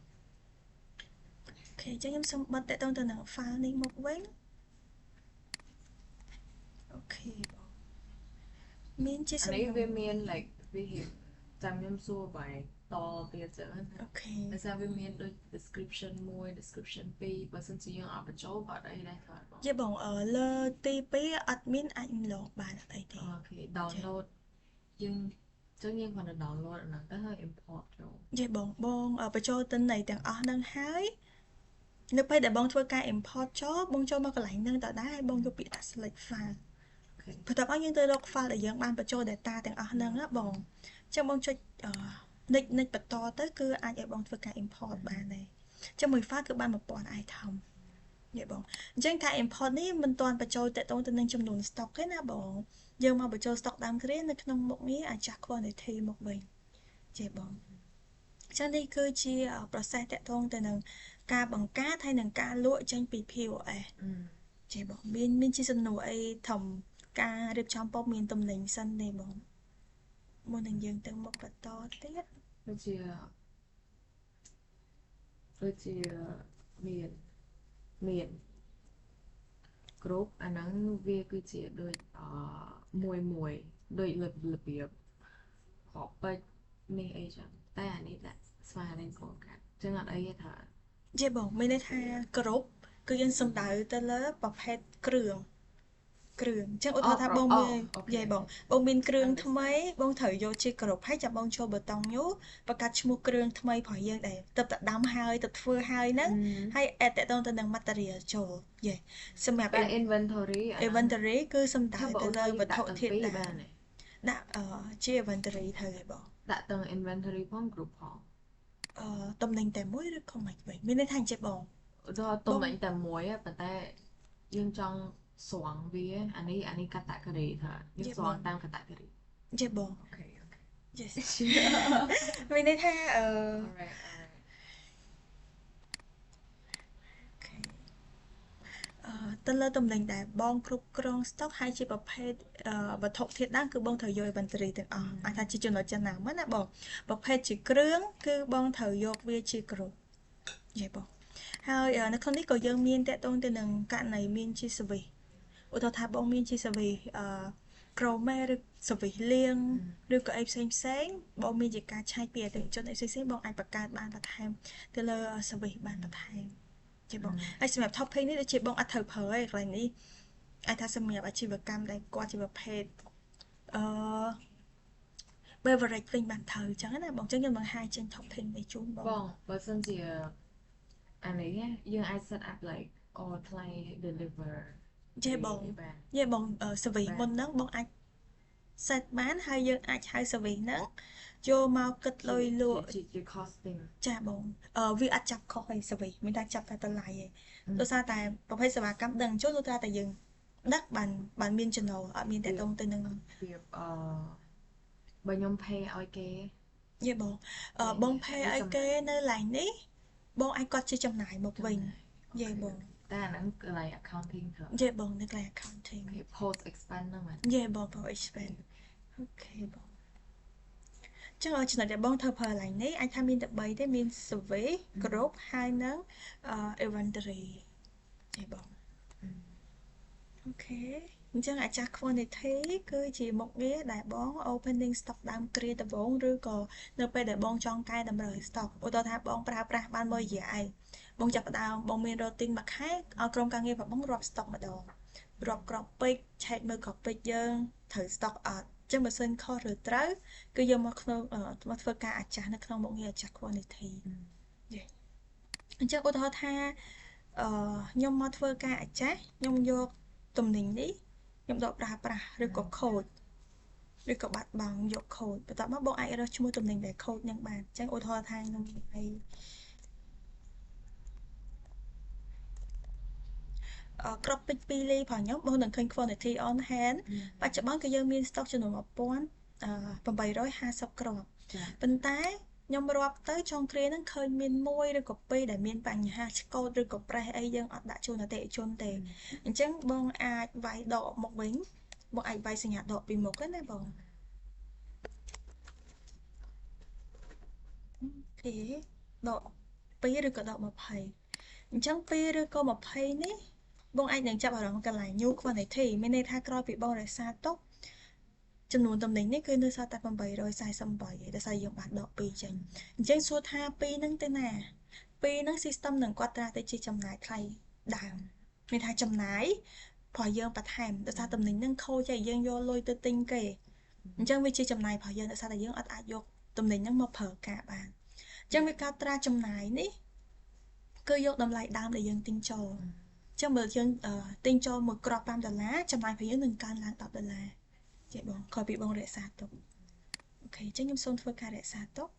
OK អញ្ចឹងខ្ញុំសូមបិទតកតងទៅនឹង file នេះមកវិញ OK បងមានជា អានេះវាមាន like វារៀបចាំខ្ញុំសួរបាយតទៀតចឹងណា OK ដោយសារវាមានដូច description 1 description 2បើសិនជាយើងអត់បញ្ចូលក៏អត់អីដែរត្រូវបង យេបងអឺលើទី2អត់មានអាចលងបានអត់អីទេ OK download យើងចឹងយើងគ្រាន់តែ download អាហ្នឹងទៅហើយ import ចូល យេបងបងបញ្ចូលទិន្នន័យទាំងអស់ហ្នឹងហើយនៅពេលដែលបងធ្វើការ import ចូលបងចូលមកកន្លែងហ្នឹងតដែរហើយបងយកពាក្យថា select file OK បន្ទាប់មកយើងទៅរក file ដែលយើងបានបញ្ចូល data ទាំងអស់ហ្នឹងណាបងអញ្ចឹងបងចុចអឺ next next បន្តទៅគឺអាចឲ្យបងធ្វើការ import បានដែរអញ្ចឹងមួយ file គឺបាន1000 item យេបងអញ្ចឹងការ import នេះមិនទាន់បញ្ចូលតកតងទៅនឹងចំនួន stock ទេណាបងយើងមកបញ្ចូល stock ដើមគ្រានៅក្នុងមុខងារ adjust quantity មកវិញចេះបងអញ្ចឹងនេះគឺជា process តកតងទៅនឹងការបង្កើតហើយនឹងការលក់ចេញពី POS ចេះបងមានមានជាសំណួរអីធំការរៀបចំព័ត៌មានទំនិញសិនទេបងមុននឹងយើងទៅមុខបន្តទៀត ដូចជាដូចជាមានមានគ្រប់អាហ្នឹងវាគឺជាដូចអមួយមួយដូចរបៀបគ្រាប់ពេជ្រនេះអីចឹងតែអានេះដាក់ស្វានេះកូនកាត់ចឹងអត់អីទេថា យេបងមានន័យថាគ្រប់គឺយើងសំដៅទៅលើប្រភេទគ្រឿង គ្រឿងអញ្ចឹងឧទាអូហរណ៍ថាបងអូមានអូខេយាយបងបងមានគ្រឿងថ្មី understand បងត្រូវយកជាក្រុមហើយចាំបងចូលប៊ូតុង new បង្កើតឈ្មោះគ្រឿងថ្មីរបស់យើងដែលទៅតែដាំហើយទៅធ្វើហើយហ្នឹងហើយ add តទៅទៅនឹង material ចូលយេសម្រាប់ តែ inventory អាហ្នឹង inventory គឺសំដៅ ថាបើ ទៅ ឧទាហ លើ រណ៍យើង វត្ថុដាក់ទាំងពីរធាតុដើមបានទេ ដាក់ជា inventory ត្រូវហើយបង ដាក់ទាំង inventory ផង group ផង អឺតំណែងតែមួយឬក៏មិនវិញមានន័យថាអញ្ចេះបង ឧទាហរណ៍ បង ទំនិញតែមួយប៉ុន្តែយើងចង់ស្រង់វាអានេះ category ថាយើង យេបង ស្រង់តាម category យេបង អូខេអូខេ yes មានន័យថាអឺ alright alright អឺទៅលើតំណែងដែលបងគ្រប់គ្រងស្តុកហើយជាប្រភេទវត្ថុធាតុដើមគឺបងត្រូវយក inventory ទាំងអស់អាចថាជាចំណុចចំណាំណាបងប្រភេទជាគ្រឿងគឺបងត្រូវយកវាជាគ្រប់យេបងហើយនៅក្នុងនេះក៏យើងមានតកតងទៅនឹងករណីមានជា service ឧទាហរណ៍ថាបងមានជា service អឺក្រមេឬ service លាងឬក៏អីផ្សេងផ្សេងបងមានជាការឆែកពីអតិថិជនអីផ្សេងផ្សេងបងអាចបង្កើតបានបន្ថែមទៅលើ service បានបន្ថែមជាបងហើយសម្រាប់ topic នេះដូចជាបងអត់ត្រូវប្រើទេកន្លែងនេះអាចថាសម្រាប់អាជីវកម្មដែលគាត់ជាប្រភេទអឺ beverage វិញបានត្រូវអញ្ចឹងណាបងអញ្ចឹងខ្ញុំបង្ហាញចេញ topic នេះជូនបង បងបើសិនជាអានេះយើងអាច set up like all ថ្លៃ deliver ចេះបង បាន យេបង service មុនហ្នឹងបងអាច set បានហើយយើងអាចហៅ service ហ្នឹងយកមកគិតលុយលក់ ជា costing ចាបងអឺវាអត់ចាប់ខុសឯ service មានតែចាប់តែតម្លៃឯងដោយសារតែប្រភេទសេវាកម្មដឹងចូលលុះត្រាតែយើងដឹកបានបានមានចំណូលអត់មានតកតងទៅនឹង វាអឺបើខ្ញុំ pay ឲ្យគេ យេបងបង pay ឲ្យគេនៅឡែងនេះបងអាចគាត់ជាចំណាយមកវិញយេបង តែអាហ្នឹងកន្លែង accounting ត្រូវ យេបងនៅកន្លែង accounting post expense ហ្នឹងមែន យេបង post expense អូខេបងចឹងចំណុចដែលបងធ្វើប្រើកន្លែងនេះអាចថាមានតែ3ទេមាន service group ហើយនឹង inventory យេបងអូខេអញ្ចឹងអាចាស់ quantity គឺជាមុខងារដែលបង opening stock ដើមគ្រាដំបូងឬក៏នៅពេលដែលបងចង់កែតម្រូវ stock ឧទាហរណ៍ថាបងប្រើប្រាស់បានមួយរយៈឯងបងចាប់ផ្ដើមបងមាន routine មួយខែឲ្យក្រុមការងាររបស់បងរាប់ stock ម្ដងរាប់គ្រាប់ពេជ្រឆែកមើលគ្រាប់ពេជ្រយើងត្រូវ stock អត់ចឹងបើសិនខុសឬត្រូវគឺយកមកក្នុងមកធ្វើការអាចាស់នៅក្នុងមុខងារអាចាស់ quantity យេអញ្ចឹងឧទាហរណ៍ថាអឺខ្ញុំមកធ្វើការអាចាស់ខ្ញុំយកទំនិញនេះខ្ញុំដកប្រើប្រាស់ឬក៏ខូចឬក៏បាត់បង់យកខូចបន្ទាប់មកបងអាចរើសឈ្មោះទំនិញដែលខូចនឹងបានអញ្ចឹងឧទាហរណ៍ថាខ្ញុំឲ្យក្របពេជ្រ2លីរបស់ខ្ញុំបងនឹងឃើញ quantity on hand បច្ចុប្បន្នគឺយើងមាន stock ចំនួន1850គ្រាប់ប៉ុន្តែខ្ញុំរាប់ទៅចុងគ្រាហ្នឹងឃើញមានមួយឬក៏ពីរដែលមានបញ្ហាឆ្កូតឬក៏ប្រេះអីយើងអត់ដាក់ជូនអតិថិជនទេអញ្ចឹងបងអាចវាយដកមកវិញបងអាចវាយសញ្ញាដកពីមុខណាបងអូខេដក2ឬក៏ដក20អញ្ចឹង2ឬក៏20នេះបងអាចនឹងចាប់អារម្មណ៍កន្លែង new quantity មានន័យថាក្រោយពីបងរក្សាទុកចំនួនតំណែងនេះគឺនៅសល់តែ848ឯងដោយសារយើងបានដក2ចេញអញ្ចឹងសួរថា2ហ្នឹងទៅណា2ហ្នឹង system នឹងគាត់ត្រាទៅជាចំណាយថ្លៃដើមមានថាចំណាយព្រោះយើងបន្ថែមដោយសារតំណែងហ្នឹងខូចហើយយើងយកលុយទៅទិញគេអញ្ចឹងវាជាចំណាយរបស់យើងដោយសារតែយើងអត់អាចយកតំណែងហ្នឹងមកប្រើការបានអញ្ចឹងវាការត្រាចំណាយនេះគឺយកតម្លៃដើមដែលយើងទិញចូលចឹងបើយើងទិញចូលមួយគ្រាប់5ដុល្លារចំណាយរបស់យើងនឹងកើនឡើង10ដុល្លារចេះបងក្រោយពីបងរក្សាទុកអូខេអញ្ចឹងខ្ញុំសូមធ្វើការរក្សាទុក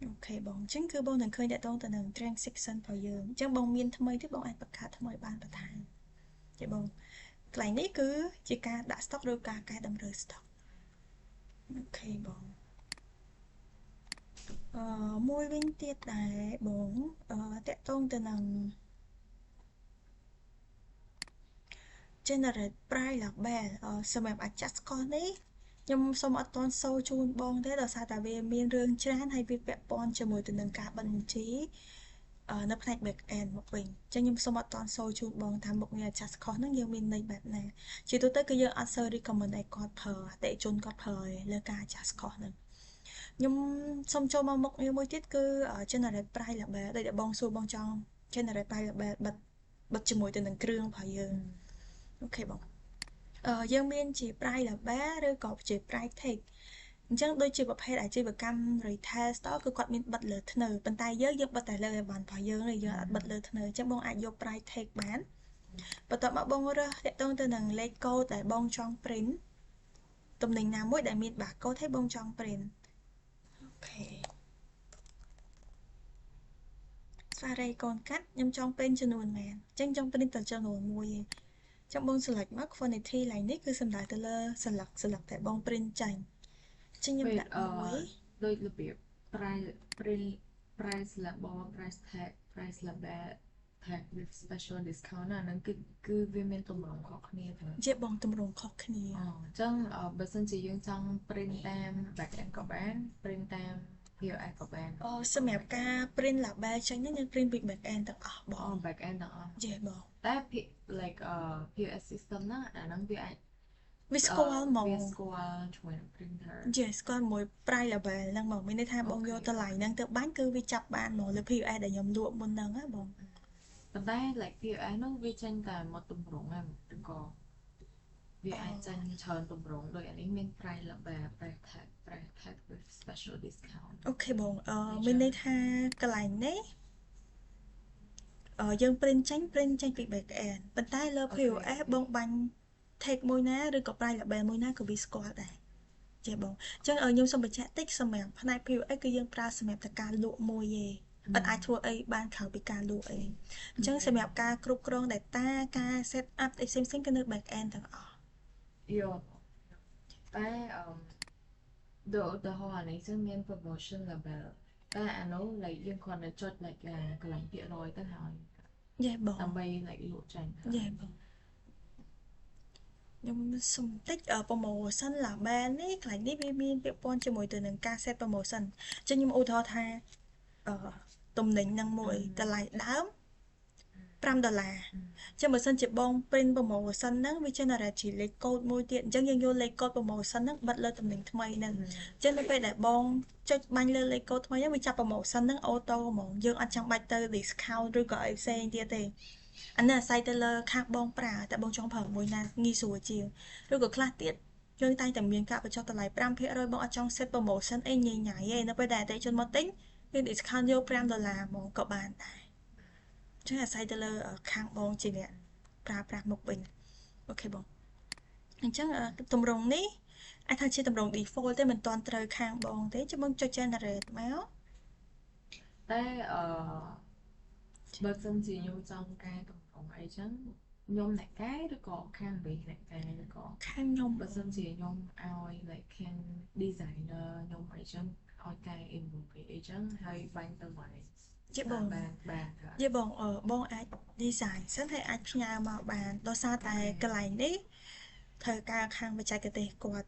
អូខេបងអញ្ចឹងគឺបងនឹងឃើញតកតងទៅនឹង transaction របស់យើងអញ្ចឹងបងមានថ្មីទៀតបងអាចបង្កើតថ្មីបានបន្ថែមចេះបងកន្លែងនេះគឺជាការដាក់ stock ឬការកែតម្រូវ stock អូខេបងអឺមួយវិញទៀតដែរបងអឺតកតងទៅនឹង generate price label សម្រាប់ adjust cost នេះខ្ញុំសូមអត់ទាន់សូជូនបងទេដោយសារតែវាមានរឿងច្រើនហើយវាពាក់ព័ន្ធជាមួយទៅនឹងការបិទបញ្ជីនៅផ្នែក back end មកវិញអញ្ចឹងខ្ញុំសូមអត់ទាន់សូជូនបងថាមុខងារ adjust cost ហ្នឹងយើងមានន័យបែបណាជាទូទៅគឺយើងអត់សូវ recommend ឲ្យគាត់ប្រើអតិថិជនគាត់ប្រើឯលើការ adjust cost ហ្នឹងខ្ញុំសូមចូលមកមុខងារមួយទៀតគឺ generate price label ដូចដែលបងសួរបងចង់ generate price label បិទបិទជាមួយទៅនឹងគ្រឿងរបស់យើង OK បងយើងមានជា price label ឬក៏ជា price tag អញ្ចឹងដូចជាប្រភេទអាជីវកម្ម retail store គឺគាត់មានបិទលើធ្នើប៉ុន្តែយើងបិទតែលើអីវ៉ាន់របស់យើងទេយើងអត់បិទលើធ្នើអញ្ចឹងបងអាចយក price tag បានបន្ទាប់មកបងរើសតាក់ទងទៅនឹងលេខកូដដែលបងចង់ print ទំនិញណាមួយដែលមាន barcode ឲ្យបងចង់ print OK ស្វារ៉េកូនកាត់ខ្ញុំចង់ print ចំនួនមែនអញ្ចឹងចង់ print តែចំនួនមួយឯងចឹងបង select មក quantity ឡើងនេះគឺសំដៅទៅលើ select តែបង print ចាញ់ចឹងខ្ញុំដាក់មួយ ដូចរបៀប price print price label price tag price label tag with special discount ណាហ្នឹងគឺវាមានទម្រង់ខុសគ្នាទៅ ជាបងទម្រង់ខុសគ្នា អញ្ចឹងបើសិនជាយើងចង់ print តាម back end ក៏បាន print តាម POS ក៏បាន អូសម្រាប់ការ print label ចេញហ្នឹងយើង print ពី back end ទាំងអស់បង back end ទាំងអស់ យេបង តែ like POS system ហ្នឹងអាហ្នឹងវាអាច វាស្គាល់ហ្មង វាស្គាល់ជាមួយនឹង printer យេស្គាល់មួយ price label ហ្នឹងហ្មងមានន័យថាបងយកតម្លៃហ្នឹងទៅបាញ់គឺវាចាប់បានហ្មងលើ POS ដែលខ្ញុំលក់មុនហ្នឹងណាបង ប៉ុន្តែ like POS ហ្នឹងវាចេញតែមួយទម្រង់ហ្នឹងឬក៏វាអាចចេញច្រើនទម្រង់ដូចអានេះមាន price label price tag price tag with special discount OK បងអឺមានន័យថាកន្លែងនេះអឺយើង print ចេញ print ចេញពី back end ប៉ុន្តែលើ POS បងបាញ់ tag មួយណាឬក៏ price label មួយណាក៏វាស្គាល់ដែរចេះបងអញ្ចឹងខ្ញុំសូមបញ្ជាក់តិចសម្រាប់ផ្នែក POS គឺយើងប្រើសម្រាប់តែការលក់មួយទេអត់អាចធ្វើអីបានក្រៅពីការលក់អីអញ្ចឹងសម្រាប់ការគ្រប់គ្រង data ការ set up អីផ្សេងៗគឺនៅ back end ទាំងអស់ យកតែអឺដូចឧទាហរណ៍អានេះចឹងមាន promotion label តែអានោះ like យើងគ្រាន់តែចុច like កន្លែងភាគរយទៅហើយ យេបង ដើម្បី like លក់ចេញ យេបងខ្ញុំសុំតិច promotion label នេះកន្លែងនេះវាមានពាក់ព័ន្ធជាមួយទៅនឹងការ set promotion អញ្ចឹងខ្ញុំឧទាហរណ៍ថាអឺទំនិញនឹងមួយតម្លៃដើម5ដុល្លារចឹងបើសិនជាបង print promotion ហ្នឹងវា generate ជាលេខកូដមួយទៀតអញ្ចឹងយើងយកលេខកូដ promotion ហ្នឹងបិទលើទំនិញថ្មីហ្នឹងអញ្ចឹងនៅពេលដែលបងចុចបាញ់លើលេខកូដថ្មីហ្នឹងវាចាប់ promotion ហ្នឹង auto ហ្មងយើងអត់ចាំបាច់ទៅ discount ឬក៏អីផ្សេងទៀតទេអានេះអាស្រ័យទៅលើខាងបងប្រើតែបងចង់ប្រើមួយណាងាយស្រួលជាងឬក៏ខ្លះទៀតយើងតែងតែមានការបញ្ចុះតម្លៃ5%បងអត់ចង់ set promotion អីញ៉ៃញ៉ៃទេនៅពេលដែលអតិថិជនមកទិញយើង discount យក5ដុល្លារហ្មងក៏បានដែរចឹងអាស្រ័យទៅលើខាងបងជាអ្នកប្រើប្រាស់មកវិញ OK បងអញ្ចឹងទម្រង់នេះអាចថាជាទម្រង់ default ទេមិនទាន់ត្រូវខាងបងទេចាំបងចុច generate មក តែអឺបើសិនជាខ្ញុំចង់កែទម្រង់អីចឹងខ្ញុំអ្នកកែឬក៏ខាងវិញអ្នកកែឬក៏ ខាងខ្ញុំ បើសិនជាខ្ញុំឲ្យ like ខាង designer ខ្ញុំអីចឹងឲ្យកែ invoice អីចឹងហើយបាញ់ទៅមក ជាបង បានបាន យេបងអឺបងអាច design សិនហើយអាចផ្ញើមកបានដោយសារតែកន្លែងនេះត្រូវការខាងបច្ចេកទេសគាត់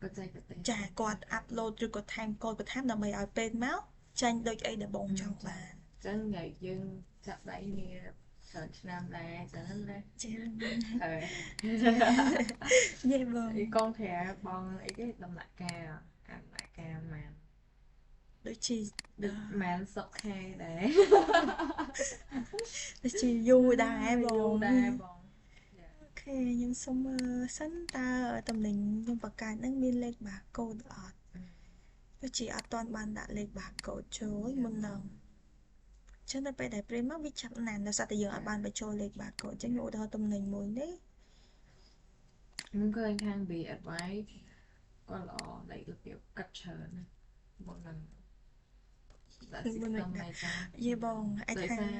បច្ចេកទេស ចាគាត់ upload ឬក៏ថែមកូដបន្ថែមដើម្បីឲ្យពេលមកចាញ់ដូចអីដែលបងចង់បាន អញ្ចឹងយើងចាប់ដៃគ្នាច្រើនឆ្នាំដែរអញ្ចឹងណា ចា ហើយ យេបង អីកងត្រាបងអីគេដំណាក់កាលអាដំណាក់កាលម៉ាន ដូចជា ដូចម៉ានសុកខែដែរ ដូចជាយូរដែរបង យូរដែរបង OK ខ្ញុំសុំមើលសិនតើតំណែងខ្ញុំបង្កើតនឹងមានលេខ barcode អត់ដូចជាអត់ទាន់បានដាក់លេខ barcode ចូលមុននឹងចឹងដល់ពេលដែល print មកវាចាប់ណានដោយសារតែយើងអត់បានបញ្ចូលលេខ barcode អញ្ចឹងខ្ញុំឧទាហរណ៍តំណែងមួយនេះ ខ្ញុំឃើញខាង B advice ក៏ល្អ like របៀបកាត់ច្រើនណាមុននឹងដាក់ system អីចឹង យេបងអាច ដោយ ថា សារ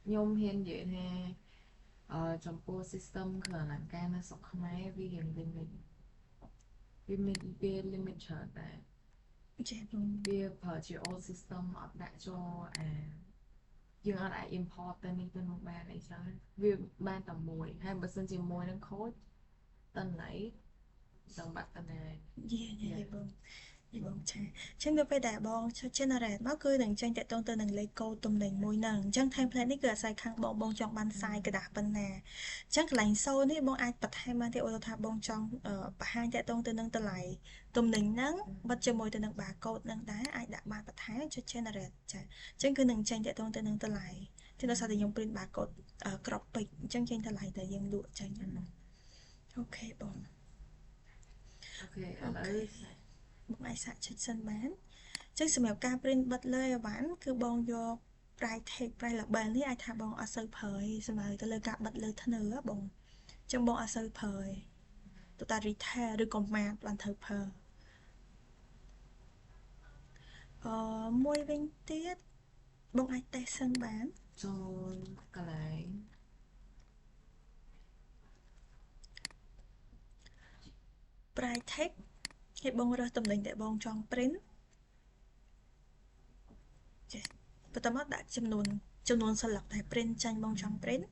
ខ្ញុំហ៊ាននិយាយថាអឺចំពោះ system គ្រឿងអលង្ការនៅស្រុកខ្មែរវារៀង limit វាមានវា limit ច្រើនដែរ ចេះបង វាប្រើជា old system អត់ដាក់ចូលអាយើងអត់អាច import ទៅនេះទៅនោះបានអីចឹងវាបានតែមួយហើយបើសិនជាមួយនឹងខូចតណៃចង់បាត់តណា យេយេបងយេបងឆាអញ្ចឹងនៅពេលដែលបង generate មកគឺនឹងចេញតាក់ទងទៅនឹងលេខកូដទំនិញមួយហ្នឹងអញ្ចឹង template នេះគឺអាស្រ័យខាងបងបងចង់បាន size ក្រដាសប៉ុណ្ណាអញ្ចឹងកន្លែងសូនេះបងអាចបន្ថែមបានទៀតឧទាហរណ៍ថាបងចង់បង្ហាញតាក់ទងទៅនឹងតម្លៃទំនិញហ្នឹងបិទជាមួយទៅនឹង barcode ហ្នឹងដែរអាចដាក់បានបន្ថែមចុច generate ចាអញ្ចឹងគឺនឹងចេញតាក់ទងទៅនឹងតម្លៃចឹងដោយសារតែខ្ញុំ print barcode ក្របពេជ្រអញ្ចឹងចេញតម្លៃតែយើងលក់ចេញហ្នឹង OK បង OK ឥឡូវ OK បងអាចសាកចុចសិនបានអញ្ចឹងសម្រាប់ការ print បិទលើអីវ៉ាន់គឺបងយក price tag price label នេះអាចថាបងអត់សូវប្រើទេសម្រាប់ទៅលើការបិទលើធ្នើបងអញ្ចឹងបងអត់សូវប្រើទេទៅតែ retail ឬក៏ mart បានត្រូវប្រើអឺមួយវិញទៀតបងអាចតេស្តសិនបាន ចូលកន្លែង price tag ហើយបងរើសតំណែងដែលបងចង់ print ចេះបន្តមកដាក់ចំនួនសន្លឹកដែល print ចាញ់បងចង់ print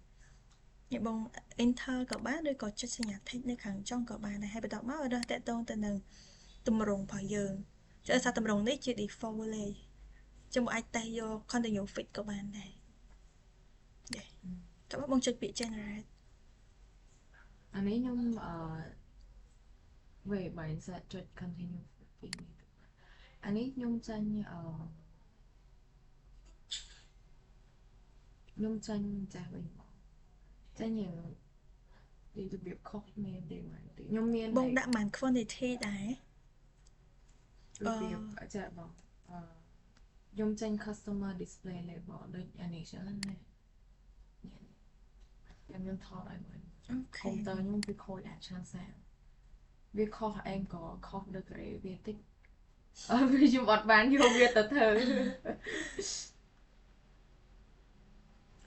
ហើយបង enter ក៏បានឬក៏ចុចសញ្ញា tick នៅខាងចុងក៏បានដែរហើយបន្តមករើសតាក់ទងទៅនឹងទម្រង់របស់យើងចុះសារទម្រង់នេះជា default លេចាំបងអាចតេស្តយក continue fit ក៏បានដែរយេតើបងចុចពាក្យ generate អានេះខ្ញុំអឺ wait បើ insert ចុច continue ពីនេះអានេះខ្ញុំចាញ់អឺខ្ញុំចាញ់ចាស់វិញបងចាញ់យ៉ាងរបៀបខុសគ្នាទេមកខ្ញុំមាន បងដាក់ប៉ុន្មាន quantity ដែរ របៀបចាបងអឺខ្ញុំចេញ customer display label ដូចអានេះចឹងណាខ្ញុំថតឲ្យមើល OK កុំព្យូទ័រខ្ញុំវាខូចអាចឆាសាវាខុសឯងក៏ខុសដូចក្រេវាតិចអឺវាខ្ញុំអត់បានយកវាទៅធ្វើ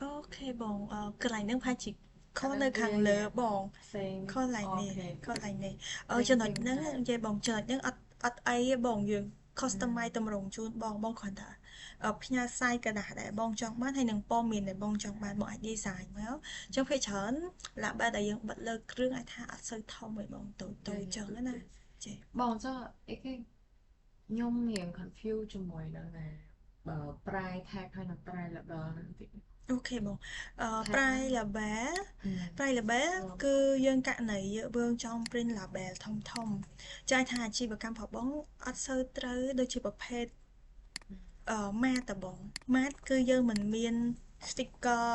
OK បងអឺកន្លែងហ្នឹងប្រហែលជាខុសនៅខាងលើបង ផ្សេង ខុសកន្លែងនេះខុសកន្លែងនេះអឺចំណុចហ្នឹងនិយាយបងចំណុចហ្នឹងអត់អត់អីទេបងយើង customize តម្រងជូនបងបងគ្រាន់តែផ្ញើ size ក្រដាសដែលបងចង់បានហើយនឹងព័ត៌មានដែលបងចង់បានបងអាច design មកអញ្ចឹងភាគច្រើន label ដែលយើងបិទលើគ្រឿងអាចថាអត់សូវធំទេបងតូចតូចអញ្ចឹងណាចេះ បងចុះអីគេខ្ញុំរៀង confuse ជាមួយនឹងណាបើ price tag ហើយនិង price label ហ្នឹងតិច OK បងអឺ price label price label គឺយើងករណីយើងចង់ print label ធំធំចាយថាអាជីវកម្មរបស់បងអត់សូវត្រូវដូចជាប្រភេទអឺ mart តបង mart គឺយើងមិនមាន sticker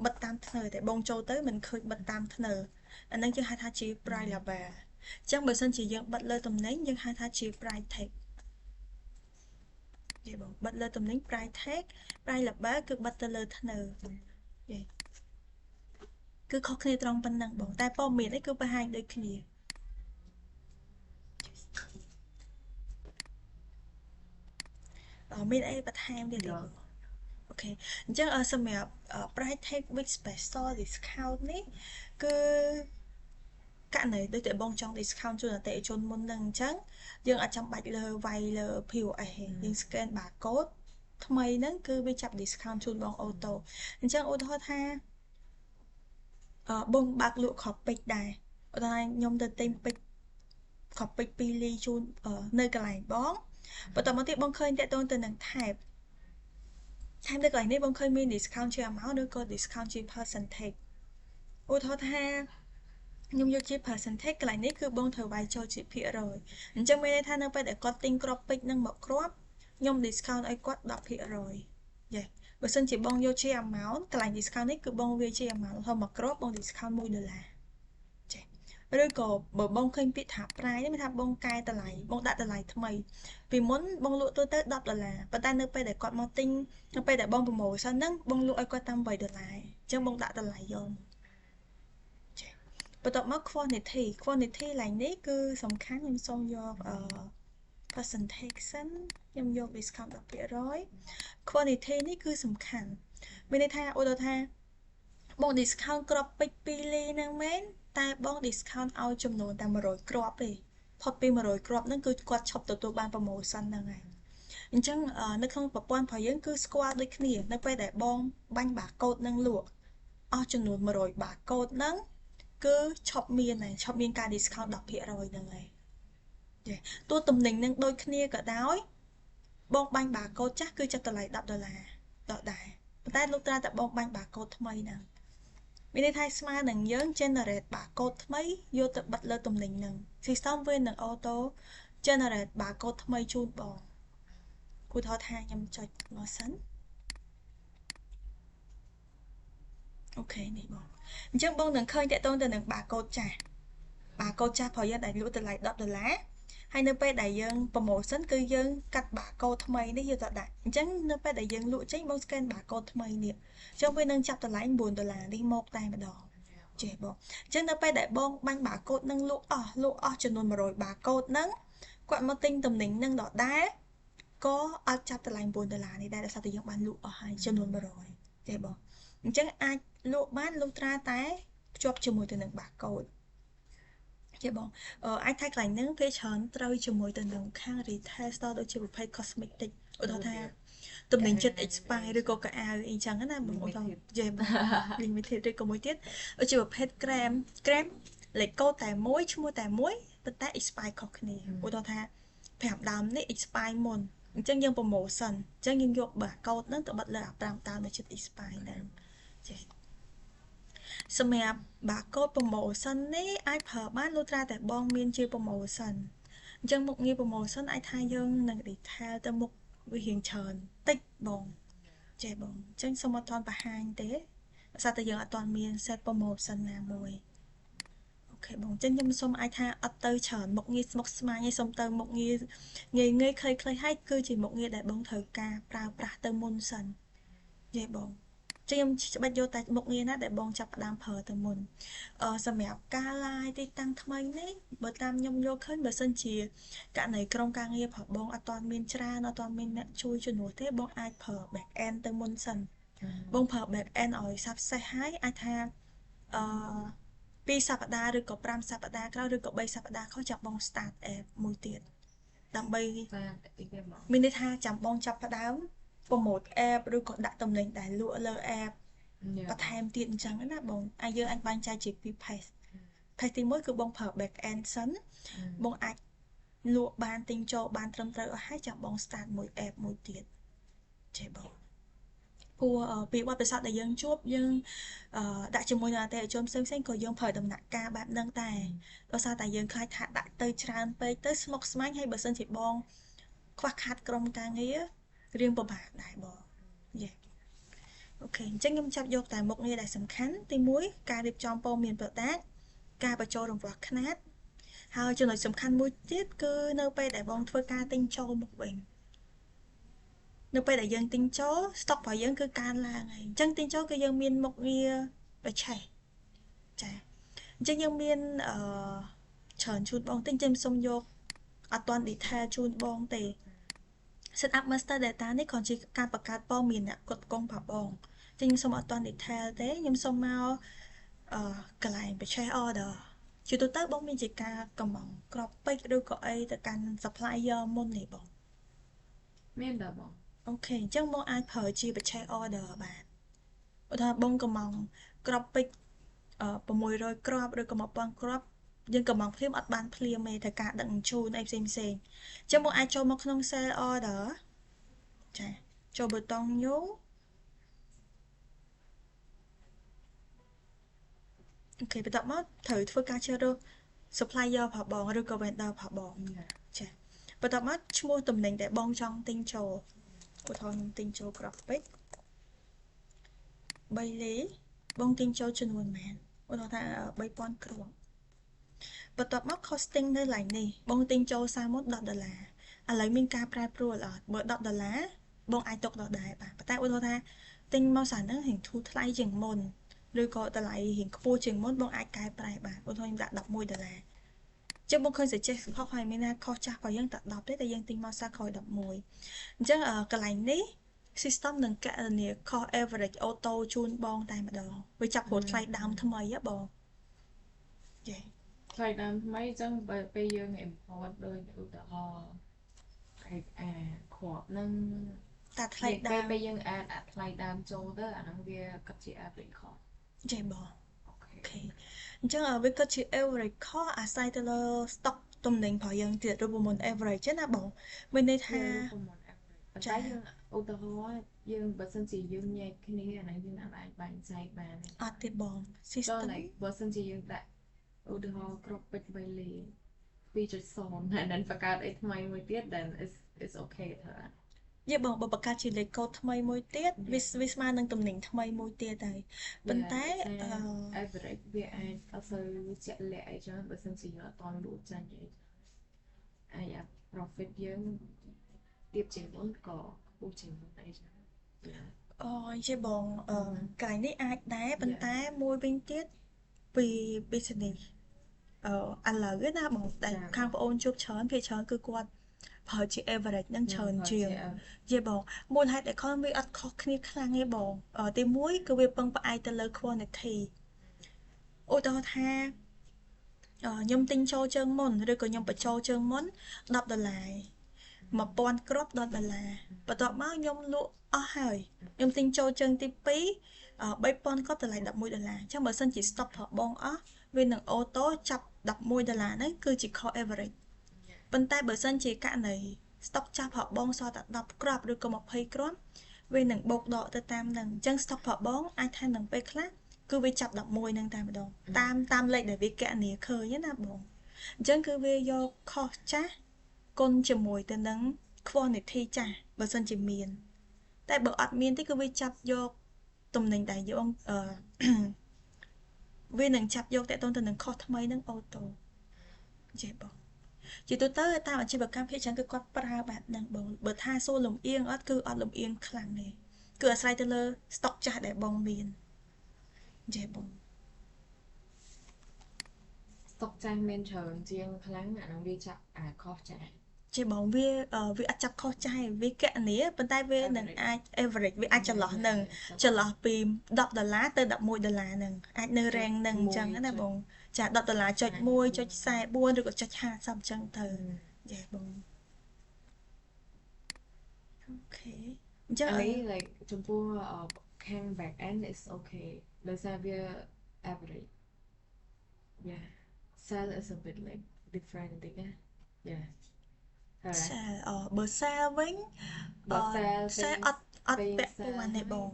បិទតាមធ្នើតែបងចូលទៅមិនឃើញបិទតាមធ្នើអានឹងយើងហៅថាជា price label អញ្ចឹងបើសិនជាយើងបិទលើតំណែងយើងហៅថាជា price tag យេបងបិទលើតំណែង price tag price label គឺបិទទៅលើធ្នើយេគឺខុសគ្នាត្រង់ប៉ុណ្ណឹងបងតែព័ត៌មានអីគឺបង្ហាញដូចគ្នាមានអីបន្ថែមទៀតទេបង OK អញ្ចឹងសម្រាប់ price tag with special discount នេះគឺករណីដូចតែបងចង់ discount ជូនអតិថិជនមុននឹងអញ្ចឹងយើងអត់ចាំបាច់លើវាយលើ POS ទេយើង scan barcode ថ្មីហ្នឹងគឺវាចាប់ discount ជូនបង auto អញ្ចឹងឧទាហរណ៍ថាអឺបងបើកលក់គ្រាប់ពេជ្រដែរឧទាហរណ៍ខ្ញុំទៅទិញពេជ្រគ្រាប់ពេជ្រ2លីជូននៅកន្លែងបងបន្តមកទៀតបងឃើញតាក់ទងទៅនឹង type ថែមនៅកន្លែងនេះបងឃើញមាន discount ជា amount ឬក៏ discount ជា percentage ឧទាហរណ៍ថាខ្ញុំយកជា percentage កន្លែងនេះគឺបងត្រូវវាយចូលជាភាគរយអញ្ចឹងមានន័យថានៅពេលដែលគាត់ទិញគ្រាប់ពេជ្រនឹងមកគ្រាប់ខ្ញុំ discount ឲ្យគាត់10%យេបើសិនជាបងយកជា amount កន្លែង discount នេះគឺបងវាជា amount ហើយមួយគ្រាប់បង discount 1ដុល្លារចេះឬក៏បើបងឃើញពាក្យថា price នេះមានថាបងកែតម្លៃបងដាក់តម្លៃថ្មីពីមុនបងលក់ទូទៅ10ដុល្លារប៉ុន្តែនៅពេលដែលគាត់មកទិញនៅពេលដែលបង promotion ហ្នឹងបងលក់ឲ្យគាត់តាម8ដុល្លារអញ្ចឹងបងដាក់តម្លៃយកចេះបន្ទាប់មក quantity quantity ឡើងនេះគឺសំខាន់ខ្ញុំសូមយកអឺ percentage សិនខ្ញុំយក discount 10% quantity នេះគឺសំខាន់មានន័យថាឧទាហរណ៍ថាបង discount គ្រាប់ពេជ្រ2លីហ្នឹងមែនតែបង discount ឲ្យចំនួនតែ100គ្រាប់ទេផុតពី100គ្រាប់ហ្នឹងគឺគាត់ឈប់ទទួលបាន promotion ហ្នឹងហើយអញ្ចឹងនៅក្នុងប្រព័ន្ធរបស់យើងគឺស្គាល់ដូចគ្នានៅពេលដែលបងបាញ់បាកូដនឹងលក់អស់ចំនួន100បាកូដហ្នឹងគឺឈប់មានហើយឈប់មានការ discount 10%ហ្នឹងហើយទោះតំណែងនឹងដូចគ្នាក៏ដោយបងបាញ់បាកូដចាស់គឺចាប់តម្លៃ10ដុល្លារដដែលប៉ុន្តែលោកត្រាតែបងបាញ់បាកូដថ្មីហ្នឹងមានន័យថាស្មើនឹងយើង generate barcode ថ្មីយកទៅបិទលើទំនិញហ្នឹង system វានឹង auto generate barcode ថ្មីជូនបងឧទាហរណ៍ថាខ្ញុំចុចមកសិន OK នេះបងអញ្ចឹងបងនឹងឃើញតាក់ទងទៅនឹង barcode ចាស់ Barcode ចាស់របស់យើងដែលលក់តម្លៃ10ដុល្លារហើយនៅពេលដែលយើង promotion គឺយើងកាត់ barcode ថ្មីនេះយកទៅដាក់អញ្ចឹងនៅពេលដែលយើងលក់ចេញបង scan barcode ថ្មីនេះអញ្ចឹងវានឹងចាប់តម្លៃ9ដុល្លារនេះមកតែម្ដងចេះបងអញ្ចឹងនៅពេលដែលបងបាញ់ barcode នឹងលក់អស់លក់អស់ចំនួន100 barcode ហ្នឹងគាត់មកទិញទំនិញនឹងដដែលក៏អត់ចាប់តម្លៃ9ដុល្លារនេះដែរដោយសារតែយើងបានលក់អស់ហើយចំនួន100ចេះបងអញ្ចឹងអាចលក់បានលុះត្រាតែភ្ជាប់ជាមួយទៅនឹង barcode ចេះបងអាចថាកន្លែងហ្នឹងពេលច្រើនត្រូវជាមួយទៅនឹងខាង retail store ដូចជាប្រភេទ cosmetic ឧទាហរណ៍ថាទំនិញចិត្ត expire ឬក៏កៅអៅអីចឹងណាបងឧទាហរណ៍ចេះបង limited ឬក៏មួយទៀតដូចជាប្រភេទ cream cream លេខកូដតែមួយឈ្មោះតែមួយប៉ុន្តែ expire ខុសគ្នាឧទាហរណ៍ថា5ដើមនេះ expire មុនអញ្ចឹងយើង promotion អញ្ចឹងយើងយកបាកូដហ្នឹងទៅបិទលើអា5ដើមដែលជិត expire ហ្នឹងចេះសម្រាប់បាកូដ promotion នេះអាចប្រើបានលុះត្រាតែបងមានជា promotion អញ្ចឹងមុខងារ promotion អាចថាយើងនឹង detail ទៅមុខវារៀងច្រើនតិចបងចេះបងអញ្ចឹងសូមអត់ទាន់បង្ហាញទេដោយសារតែយើងអត់ទាន់មាន set promotion ណាមួយ OK បងអញ្ចឹងខ្ញុំសូមអាចថាអត់ទៅច្រើនមុខងារស្មុគស្មាញទេសូមទៅមុខងារងាយងាយខ្លីៗហើយគឺជាមុខងារដែលបងត្រូវការប្រើប្រាស់ទៅមុនសិនយេបងចឹងខ្ញុំច្បាច់យកតែមុខងារណាដែលបងចាប់ផ្ដើមប្រើទៅមុនសម្រាប់ការ live ទីតាំងថ្មីនេះបើតាមខ្ញុំយល់ឃើញបើសិនជាករណីក្រុមការងាររបស់បងអត់ទាន់មានច្រើនអត់ទាន់មានអ្នកជួយជំនួសទេបងអាចប្រើ back end ទៅមុនសិនបងប្រើ back end ឲ្យ success ហើយអាចថាអឺ2សប្តាហ៍ឬក៏5សប្តាហ៍ក្រោយឬក៏3សប្តាហ៍ក្រោយចាំបង start app មួយទៀតដើម្បីមានន័យថាចាំបងចាប់ផ្ដើម promote app ឬក៏ដាក់តំណែងដែលលក់លើ app បន្ថែមទៀតអញ្ចឹងណាបងអាចយើងអាចបែងចែកជាពីរ page page ទី1គឺបងប្រើ back end សិនបងអាចលក់បានទិញចូលបានត្រឹមត្រូវអស់ហើយចាំបង start មួយ app មួយទៀតចេះបងព្រោះពីបទពិសោធន៍ដែលយើងជួបយើងដាក់ជាមួយនឹងអតិថិជនផ្សេងៗក៏យើងប្រើដំណាក់កាលបែបហ្នឹងដែរដោយសារតែយើងខ្លាចថាដាក់ទៅច្រើនពេកទៅស្មុគស្មាញហើយបើសិនជាបងខ្វះខាតក្រុមការងាររៀងពិបាកដែរបងយេ OK អញ្ចឹងខ្ញុំចាប់យកតែមុខងារដែលសំខាន់ទី1ការរៀបចំព័ត៌មាន product ការបញ្ចូលរង្វាស់ខ្នាតហើយចំណុចសំខាន់មួយទៀតគឺនៅពេលដែលបងធ្វើការទិញចូលមកវិញនៅពេលដែលយើងទិញចូល stock របស់យើងគឺកើនឡើងហើយអញ្ចឹងទិញចូលគឺយើងមានមុខងារបច្ឆេះចាអញ្ចឹងយើងមានអឺច្រើនជូនបងទិញចឹងសុំយកអត់ទាន់ detail ជូនបងទេ set up master data នេះគ្រាន់ជាការបង្កើតព័ត៌មានអ្នកផ្គត់ផ្គង់របស់បងចឹងខ្ញុំសូមអត់ទាន់ detail ទេខ្ញុំសូមមកអឺកន្លែង purchase order ជាទូទៅបងមានជាការកំងក្របពេជ្រឬក៏អីទៅកាន់ supplier មុននេះបងមានដែរបង OK អញ្ចឹងបងអាចប្រើជា purchase order បានឧទាហរណ៍បងកំងក្របពេជ្រ600គ្រាប់ឬក៏1000គ្រាប់យើងកំងភ្លាមអត់បានភ្លាមទេត្រូវការដឹកជញ្ជូនអីផ្សេងផ្សេងអញ្ចឹងបងអាចចូលមកក្នុង sale order ចាចូលប៊ូតុង new OK បន្ទាប់មកត្រូវធ្វើការជ្រើសរើស supplier របស់បងឬក៏ vendor របស់បងចាបន្ទាប់មកឈ្មោះតំណែងដែលបងចង់ទិញចូលឧទាហរណ៍ខ្ញុំទិញចូលក្របពេជ្រ3លេបងទិញចូលចំនួនប៉ុន្មានឧទាហរណ៍ថា3000គ្រាប់បន្ទាប់មក costing នៅកន្លែងនេះបងទិញចូលសាមុន10ដុល្លារឥឡូវមានការប្រែប្រួលអត់បើ10ដុល្លារបងអាចទុកដដែលបាទប៉ុន្តែឧទាហរណ៍ថាទិញមកសាហ្នឹងរៀងធូរថ្លៃជាងមុនឬក៏តម្លៃរៀងខ្ពស់ជាងមុនបងអាចកែប្រែបាទឧទាហរណ៍ខ្ញុំដាក់11ដុល្លារចឹងបងឃើញ suggest ខុសហើយមានថាខុសចាស់របស់យើងតែ10ទេតែយើងទិញមកសាក្រោយ11អញ្ចឹងកន្លែងនេះ system នឹងកណនា cost average auto ជូនបងតែម្ដងវាចាប់រត់ថ្លៃដើមថ្មីហ៎បងយេថ្លៃដើមថ្មីអញ្ចឹងបើពេលយើង import ដូចឧទាហរណ៍អាគ្រាប់នឹងតាថ្លៃដើមពេលយើង add អាថ្លៃដើមចូលទៅអាហ្នឹងវាគិតជា average cost ចេះបង OK អញ្ចឹងវាគិតជា average cost អាស្រ័យទៅលើ stock ទំនិញរបស់យើងទៀតរូបមន្ត average ណាបងមានន័យថារូបមន្ត average ប៉ុន្តែយើងឧទាហរណ៍យើងបើសិនជាយើងញែកគ្នាអាហ្នឹងយើងអាចបែងចែកបានអត់ទេបង system បើសិនជាយើងដាក់ឧទាហរណ៍ក្របពេជ្រ3លេ2.0ហើយនឹងបង្កើតអីថ្មីមួយទៀត then is okay ទៅ យេបងបើបង្កើតជាលេខកូដថ្មីមួយទៀតវា Yeah. វាស្មើនឹងទំនិញថ្មីមួយទៀតហើយប៉ុន្ Yeah តែ ដោយសារ អឺ average វាអាចអត់សូវជាក់លាក់អីចឹងបើសិនជាយើងអត់តន់លក់ចាញ់អីអាចអា profit យើងទាបជាងមុនក៏ខ្ពស់ជាងមុនអីចឹង Yeah. អូយេបងអឺកន្លែងនេះអាចដែរប៉ុន្ Yeah. តែមួយវិញទៀតពី business អឺឥឡូវណាបងដែល ចា ខាងប្អូនជួបច្រើនភាគច្រើនគឺគាត់ប្រើជា average នឹង ខ្ញុំ ច្រើន ប្រើ ជាង ជា average យេបងមូលហេតុដែលខំវាអត់ខុសគ្នាខ្លាំងទេបងទី1គឺវាពឹងផ្អែកទៅលើ quantity ឧទាហរណ៍ថាខ្ញុំទិញចូលជើងមុនឬក៏ខ្ញុំបញ្ចូលជើងមុន10ដុល្លារ1000គ្រាប់10ដុល្លារបន្ទាប់មកខ្ញុំលក់អស់ហើយខ្ញុំទិញចូលជើងទី2 3000គ្រាប់តម្លៃ11ដុល្លារអញ្ចឹងបើសិនជា stock របស់បងអស់វានឹង auto ចាប់11ដុល្លារហ្នឹងគឺជា cost average ប៉ុន្តែបើសិនជាករណី stock ចាស់របស់បងសល់តែ10គ្រាប់ឬក៏20គ្រាប់វានឹងបូកដកទៅតាមនឹងអញ្ចឹង stock របស់បងអាចថានឹងពេលខ្លះគឺវាចាប់11នឹងតែម្ដងតាមលេខដែលវាកណនាឃើញណាបងអញ្ចឹងគឺវាយក cost ចាស់គុណជាមួយទៅនឹង quantity ចាស់បើសិនជាមានតែបើអត់មានទេគឺវាចាប់យកទំនិញដែលយើងអឺវានឹងចាប់យកតទៅទៅនឹង cost ថ្មីនឹង auto ចេះបងជាទូទៅតាមអាជីវកម្មភាគច្រើនគឺគាត់ប្រើបែបហ្នឹងបងបើថាសួរលំអៀងអត់គឺអត់លំអៀងខ្លាំងទេគឺអាស្រ័យទៅលើ stock ចាស់ដែលបងមានចេះបង stock ចាស់មានច្រើនជាងខ្លាំងអាហ្នឹងវាចាប់អា cost ចាស់ ចេះបងវាវាអត់ចាប់ខុសចាស់វាកណនីប៉ុន្តែវានឹងអាច average វាអាចចន្លោះនឹងចន្លោះពី10ដុល្លារទៅ11ដុល្លារនឹងអាចនៅ range នឹងអញ្ចឹងណាបងចា10ដុល្លារចុច1ចុច44ឬក៏ចុច50អញ្ចឹងទៅយ៉ាបង okay អញ្ចឹង អានេះ like ចំពោះខាង back end is okay ដោយសារវា average yeah sell is a bit like different បន្តិចណា yeah ហើយ sell អបើ sell វិញ បើ sell sell អត់អត់ពាក់ព័ន្ធទេបង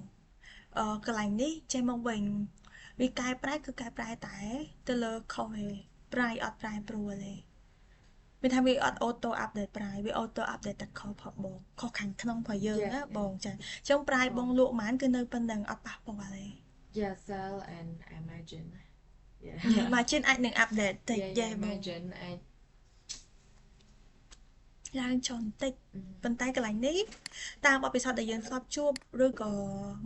អឺកន្លែងនេះចេះមកវិញវាកែប្រែគឺកែប្រែតែទៅលើខុសទេ price អត់ប្រែប្រួលទេមានថាវាអត់ auto update price វា auto update តែខុសផងបងខុសខាងក្នុងរបស់យើងណាបងចាអញ្ចឹង price បងលក់ប៉ុន្មានគឺនៅប៉ុណ្្នឹងអត់ប៉ះពាល់ទេ Yeah sell and margin yeah margin អាចនឹង update តិច yeah margin អាច ឡើងចុះបន្តិចប៉ុន្តែកន្លែងនេះតាមបទពិសោធន៍ដែលយើងធ្លាប់ជួបឬក៏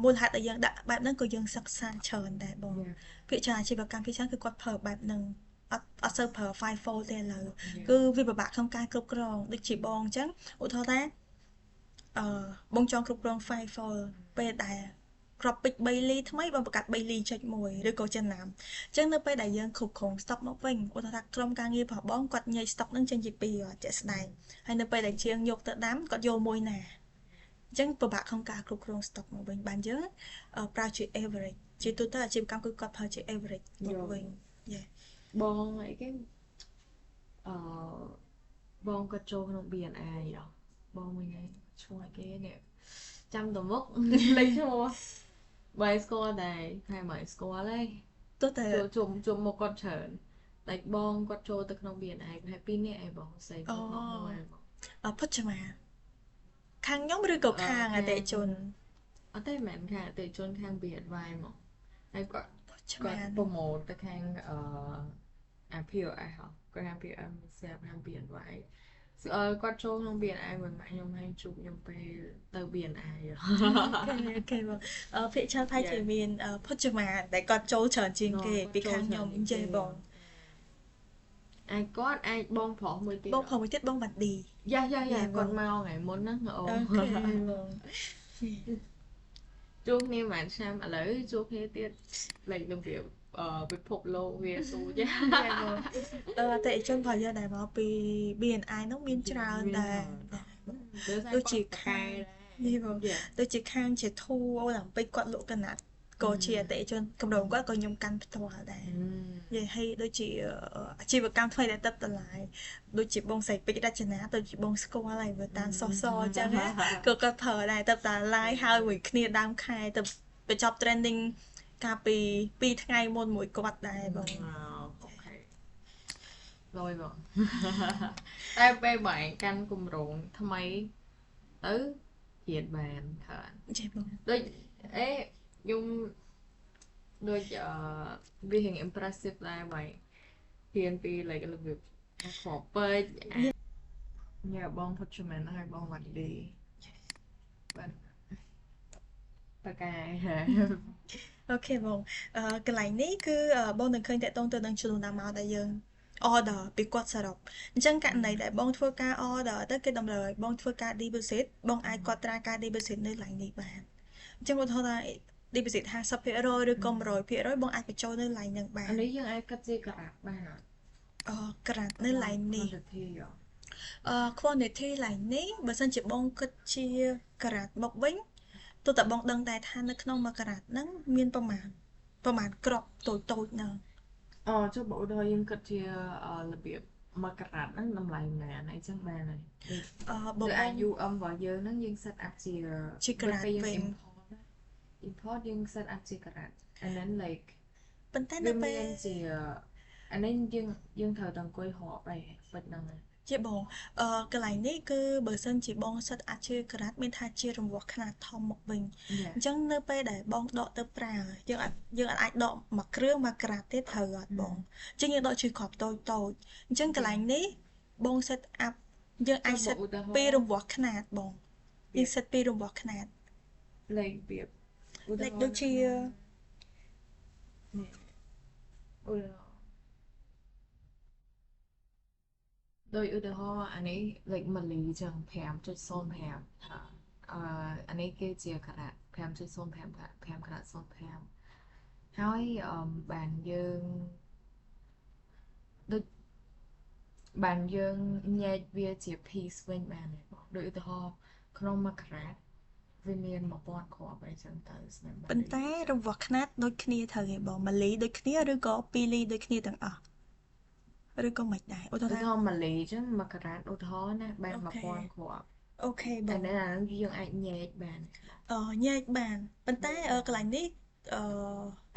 មូលហេតុដែលយើងដាក់បែបហ្នឹងក៏យើងសិក្សាច្រើនដែរបងភាគច្រើនអាជីវកម្មភាគច្រើនគឺគាត់ប្រើបែបហ្នឹងអត់អត់សូវប្រើ FIFO ទេឥឡូវគឺវាពិបាកក្នុងការគ្រប់គ្រងដូចជាបងអញ្ចឹងឧទាហរណ៍ថាអឺបងចង់គ្រប់គ្រង FIFO ពេលដែលគ្រាប់ពេជ្រ3លីថ្មីបងបង្កាត់3លីចុច1ឬក៏ចិនណាមអញ្ចឹងនៅពេលដែលយើងគ្រប់គ្រង stock មកវិញឧទាហរណ៍ថាក្រុមការងាររបស់បងគាត់ញែក stock នឹងចេញជាពីរជាក់ស្ដែងហើយនៅពេលដែលជាងយកទៅដាំគាត់យកមួយណាអញ្ចឹងពិបាកក្នុងការគ្រប់គ្រង stock មកវិញបានយើងប្រើជា average ជាទូទៅអាជីវកម្មគឺគាត់ប្រើជា average មកវិញយ៉ា បងអីគេអឺបងគាត់ចូលក្នុង BNI ហ៎បងមួយថ្ងៃឈ្មោះអីគេនេះចាំតមុខលេខឈ្មោះបើស្គាល់ដែរហើយមិនស្គាល់ទេ ទោះតែ ជួបជួបមុខគាត់ច្រើនតែបងគាត់ចូលទៅក្នុង BNI ប្រហែល2នាក់ឯងបងស្អី គាត់មកមួយបងអពុជមាខាងខ្ញុំឬក៏ខាងអតិជន អត់ទេមិនខាងអតិជនខាង BNI មកហើយគាត់គាត់ promote ទៅខាងអឺអា POS ហ៎គាត់ខាង POS ស្រាប់ខាង BNI អឺគាត់ចូលក្នុង BNI មួយម៉ាក់ខ្ញុំហើយជួបខ្ញុំពេលទៅ BNI okay បងអឺភាគច្រើនប្រហែលជាមានភុជមាដែលគាត់ចូលច្រើនជាងគេពីខាងខ្ញុំចេះបង អាចគាត់អាចបងប្រុសមួយទៀត បងប្រុសមួយទៀតបងវ៉ាន់ឌី យ៉ាយ៉ាយ៉ាគាត់មកថ្ងៃមុនហ្នឹងអូ okay បង ជួបគ្នាប្រហែលឆ្នាំឥឡូវជួបគ្នាទៀតលេខនឹងវាអឺពិភពលោកវាទូច បងអឺអតិថិជនរបស់យើងដែលមកពី BNI នោះមានច្រើនដែរដូចជាខាងនេះបងដូចជាខាងជាធូអូឡាំពិកគាត់លក់កណាត់ក៏ជាអតិថិជនកម្រងគាត់ក៏ខ្ញុំកាន់ផ្ទាល់ដែរនិយាយឲ្យដូចជាអាជីវកម្មថ្មីដែលទឹកតម្លៃដូចជាបងស្រីពេជ្ររចនាដូចជាបងស្គាល់ហើយមើលតាមសសអញ្ចឹងណាក៏គាត់ប្រើដែរទឹកតម្លៃហើយមួយគ្នាដើមខែទៅបញ្ចប់ training កាលពី2ថ្ងៃមុនមួយគាត់ដែរបង okay លយបងតែពេលបងឯងកាន់គម្រោងថ្មីទៅ រៀនបានថា ចេះបង ដូចអេខ្ញុំដូចអឺវារៀង impressive ដែរបាយរៀនពី like របៀបអាគ្រាប់ពេជ្រអាញ៉ាបង Putchaman ហើយបងវ៉ាន់ឌីបាទតកែ OK បងកន្លែងនេះគឺបងនឹងឃើញតកតងទៅនឹងចំនួនដើមមកដែលយើង order ពីគាត់សរុបអញ្ចឹងករណីដែលបងធ្វើការ order ទៅគេតម្រូវឲ្យបងធ្វើការ deposit បងអាចកត់ត្រាការ deposit នៅកន្លែងនេះបានអញ្ចឹងឧទាហរណ៍ថា deposit 50%ឬក៏100%បងអាចបញ្ចូលនៅកន្លែងហ្នឹងបាន អានេះយើងអាចគិតជាក្រាតបានអត់ អក្រាតនៅកន្លែងនេះ quantity ហ៎ អឺ quantity កន្លែងនេះបើសិនជាបងគិតជាក្រាតមកវិញទោះតែបងដឹងដែរថានៅក្នុងមួយក្រាតហ្នឹងមានប្រមាណប្រមាណក្របតូចតូចហ្នឹង អូចុះបើឧទាហរណ៍យើងគិតជារបៀបមួយក្រាតហ្នឹងតម្លៃប៉ុន្មានអីចឹងបានហើយដូច អឺបើ ដូច បង UM របស់យើងហ្នឹងយើង set up ជា ជាក្រាត ពេលយើង វិញ import ណា import យើង set up ជាក្រាត and then like ប៉ុន្តែនៅ វា ពេល មានជាអានេះយើងយើងត្រូវតែអង្គុយរាប់អីពេជ្រហ្នឹងហើយ ជាបងកន្លែងនេះគឺបើសិនជាបង set up ជាក្រាតមានថាជារង្វាស់ខ្នាតធំមកវិញ Yeah. អញ្ចឹងនៅពេលដែលបងដកទៅប្រើយើងអត់យើងអត់អាចដកមួយគ្រឿងមួយក្រាតទេត្រូវអត់បងអញ្ចឹងយើងដកជាគ្រាប់តូចតូចអញ្ចឹងកន្លែងនេះបង set up យើងអាច ចុះ set បើឧទាហរណ៍ ពីរង្វាស់ខ្នាតបងយើង set ពីរង្វាស់ខ្នាត like របៀបឧទាហ like រណ៍ ដូចជា នេះឧទាហរណ៍ដោយឧទាហរណ៍អានេះ like ម៉ាលីចឹង5.05ថាអឺអានេះគេជាក្រាត5.05ក្រាត5ក្រាត05ហើយអឺបានយើងដូចបានយើងញែកវាជា piece វិញបានទេបងដូចឧទាហរណ៍ក្នុងមួយក្រាតវាមាន1000គ្រាប់អីចឹងទៅស្នាម ប៉ុន្តែរង្វាស់ខ្នាតដូចគ្នាត្រូវទេបងម៉ាលីដូចគ្នាឬក៏2លីដូចគ្នាទាំងអស់ឬក៏មិនដែរឧទាហរ ឧ ណ៍ថា ទាហរណ៍ម៉ាលីចឹងមួយក្រាតឧទាហរណ៍ណាបាន OK 1000គ្រាប់ OK ប អា ង នេះអាហ្នឹងយើងអាចញែកបាន អឺញែកបានប៉ុន្តែកន្លែងនេះអឺ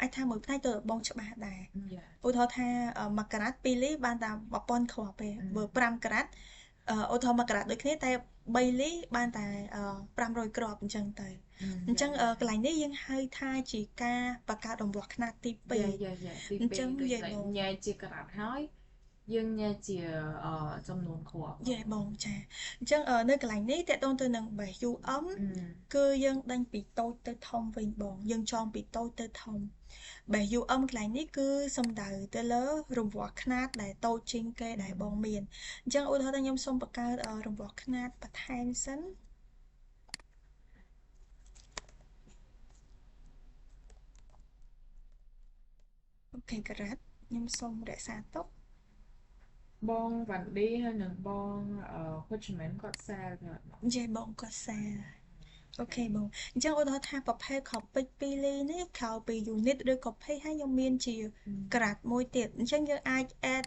អាចថាមួយផ្នែកទៅបងច្បាស់ដែរ Yeah. ឧទាហរណ៍ថាមួយក្រាត2លីបានតែ1000គ្រាប់ទេបើ5ក្រាតឧទាហរណ៍មួយក្រាតដូចគ្នាតែ3លីបានតែ500គ្រាប់អញ្ចឹងទៅអញ្ចឹងកន្លែងនេះយើងហៅថាជាការបង្កើតរង្វាស់ខ្នាតទី2 yeah yeah yeah ទី អញ្ចឹង 2ដូច យាយ តែ បង ញែកជាក្រាតហើយយើងញែកជាចំនួនគ្រាប់ yeah បងចាអញ្ចឹងនៅកន្លែងនេះតកតងទៅនឹង base UM គឺយើងដេញពីតូចទៅធំវិញបងយើងចងពីតូចទៅធំ base UM កន្លែងនេះគឺសំដៅទៅលើរង្វាស់ខ្នាតដែលតូចជាងគេដែលបងមានអញ្ចឹងឧទាហរណ៍ថាខ្ញុំសូមបង្កើតរង្វាស់ខ្នាតបន្ថែមសិន OK ក្រាតខ្ញុំសូមរក្សាទុក បងវ៉ាន់ឌីហើយនិងបងអឺ Hutchman គាត់ sell ទៅអត់បង yeah បងគាត់ sell OK បងអញ្ចឹងឧទាហរណ៍ថាប្រភេទខពេជ្រ2លីនេះក្រៅពី unit ឬក៏ piece ហើយខ្ញុំមានជាក្រាតមួយទៀតអញ្ចឹងយើងអាច add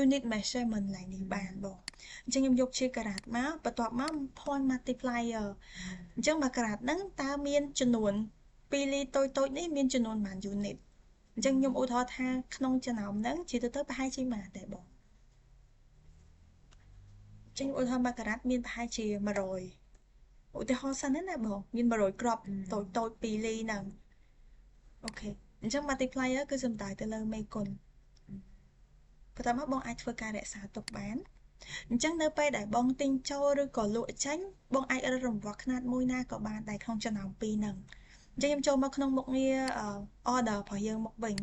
unit measurement ឡើងនេះបានបងអញ្ចឹងខ្ញុំយកជាក្រាតមកបន្ទាប់មក point multiplier អញ្ចឹងមួយក្រាតហ្នឹងតើមានចំនួន2លីតូចៗនេះមានចំនួនប៉ុន្មាន unit អញ្ចឹងខ្ញុំឧទាហរណ៍ថាក្នុងចំណោមហ្នឹងជាទូទៅប្រហែលជាប៉ុន្មានដែរបងអញ្ចឹងឧទាហរណ៍មួយក្រាតមានប្រហែលជា100ឧទាហរណ៍សិនណាបងមាន100គ្រាប់តូចតូច2លីហ្នឹង OK អញ្ចឹង multiplier គឺសំដៅទៅលើមេគុណបន្ទាប់មកបងអាចធ្វើការរក្សាទុកបានអញ្ចឹងនៅពេលដែលបងទិញចូលឬក៏លក់ចេញបងអាចរើសរង្វាស់ខ្នាតមួយណាក៏បានដែរក្នុងចំណោមពីរហ្នឹងអញ្ចឹងខ្ញុំចូលមកក្នុងមុខងារ order របស់យើងមកវិញ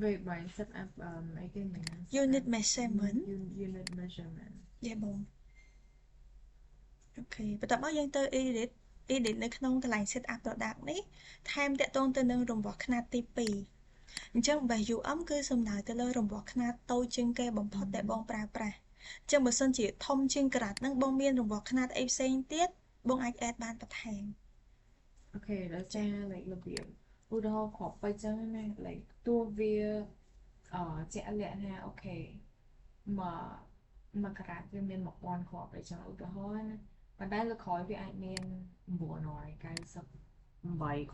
Wait by set up អីគេមិញណា unit measurement unit measurement yeah បង OK បន្ទាប់មកយើងទៅ edit នៅក្នុងកន្លែង set up product នេះថែមតាក់ទងទៅនឹងរង្វាស់ខ្នាតទី2អញ្ចឹង base UM គឺសំដៅទៅលើរង្វាស់ខ្នាតតូចជាងគេបំផុតដែលបងប្រើប្រាស់អញ្ចឹងបើសិនជាធំជាងក្រាតហ្នឹងបងមានរង្វាស់ខ្នាតអីផ្សេងទៀតបងអាច add បានបន្ថែម OK ដល់ចា like របៀបឧទាហរណ៍គ្រាប់ពេជ្រចឹងណា like ទោះវាអជាក់លាក់ថា OK មកមួយក្រាតវាមាន1000គ្រាប់អីចឹងឧទាហរណ៍ណាប៉ុន្តែលើក្រោយវាអាចមាន998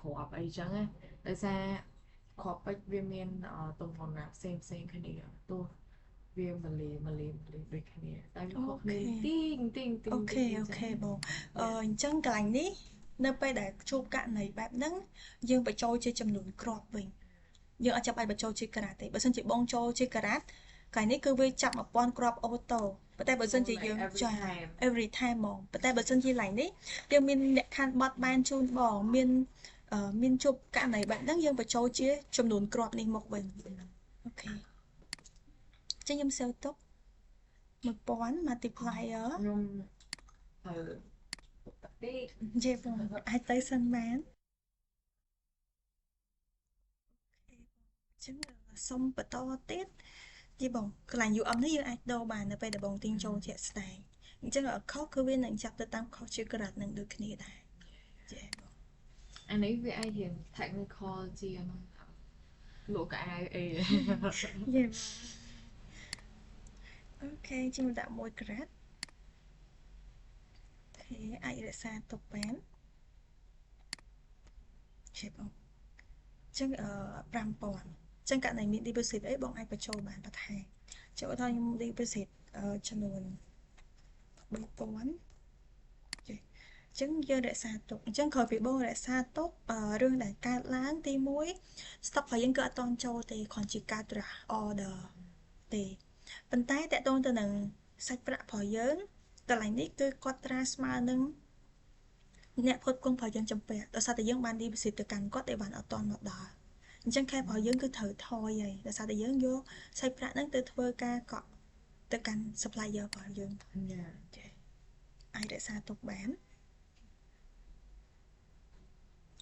គ្រាប់អីចឹងណាដោយសារគ្រាប់ពេជ្រវាមានទំហំណាផ្សេងផ្សេងគ្នាទោះ វាមលីមលីមលីដូចគ្នាតែវាអូខុសគ្នាខេ ទីងទីងទីអូងទីខេងអអូញ្ចឹងខេបងអឺយ៉ាអញ្ចឹងកន្លែងនេះនៅពេលដែលជួបករណីបែបហ្នឹងយើងបញ្ចូលជាចំនួនគ្រាប់វិញយើងអត់ចាំបាច់បញ្ចូលជាការ៉ាត់ទេបើសិនជាបងចូលជាការ៉ាត់កន្លែងនេះគឺវាចាប់1000គ្រាប់ auto ប៉ុន្តែបើ ចូល សិនជា like យើង every ចា time every time ហ្មងប៉ុន្តែបើសិនជាកន្លែងនេះយើងមានលក្ខខណ្ឌបត់បែនជូនបងមានមានជួបករណីបែបហ្នឹងយើងបញ្ចូលជាចំនួនគ្រាប់នេះមកវិញ okay ចឹងខ្ញុំ save ទុក1000 multiplier ខ្ញុំទៅតិច និយាយបងអាចទៅសិនបានចឹងសុំបន្តទៀតយីបងកន្លែង UM នេះយើងអាចដូរបាននៅពេលដែលបងទិញចូលជាក់ស្ដែងអញ្ចឹងខុសគឺវានឹងចាប់ទៅតាមខុសជាក្រាតនឹងដូចគ្នាដែរចាបង អានេះវាអាចរៀង technical ជាងលក់កៅអៅអី យេ okay ខ្ញុំដាក់1ក្រាត okay អាចរក្សាទុកបានជាបងអញ្ចឹងអឺ5000អញ្ចឹងករណីមាន deposit អីបងអាចបញ្ចូលបានបន្ថែមចុះឧទាហរណ៍ខ្ញុំ deposit ចំនួន3000ចេះអញ្ចឹងយើងរក្សាទុកអញ្ចឹងក្រោយពីបងរក្សាទុករឿងដែលកើតឡើងទី1 stock របស់យើងគឺអត់តន់ចូលទេគ្រាន់ជាការ draft order ទេប៉ុន្តែតកតងទៅនឹងសាច់ប្រាក់របស់យើងកន្លែងនេះគឺគាត់ត្រាស្មើនឹងអ្នកផ្គត់ផ្គង់របស់យើងចំពាក់ដោយសារតែយើងបាន deposit ទៅកាន់គាត់តែបានអត់តន់មកដល់អញ្ចឹងខែរបស់យើងគឺត្រូវថយហើយដោយសារតែយើងយកសាច់ប្រាក់ហ្នឹងទៅធ្វើការកក់ទៅកាន់ supplier របស់យើង យ៉ា ចេះអាចរក្សាទុកបាន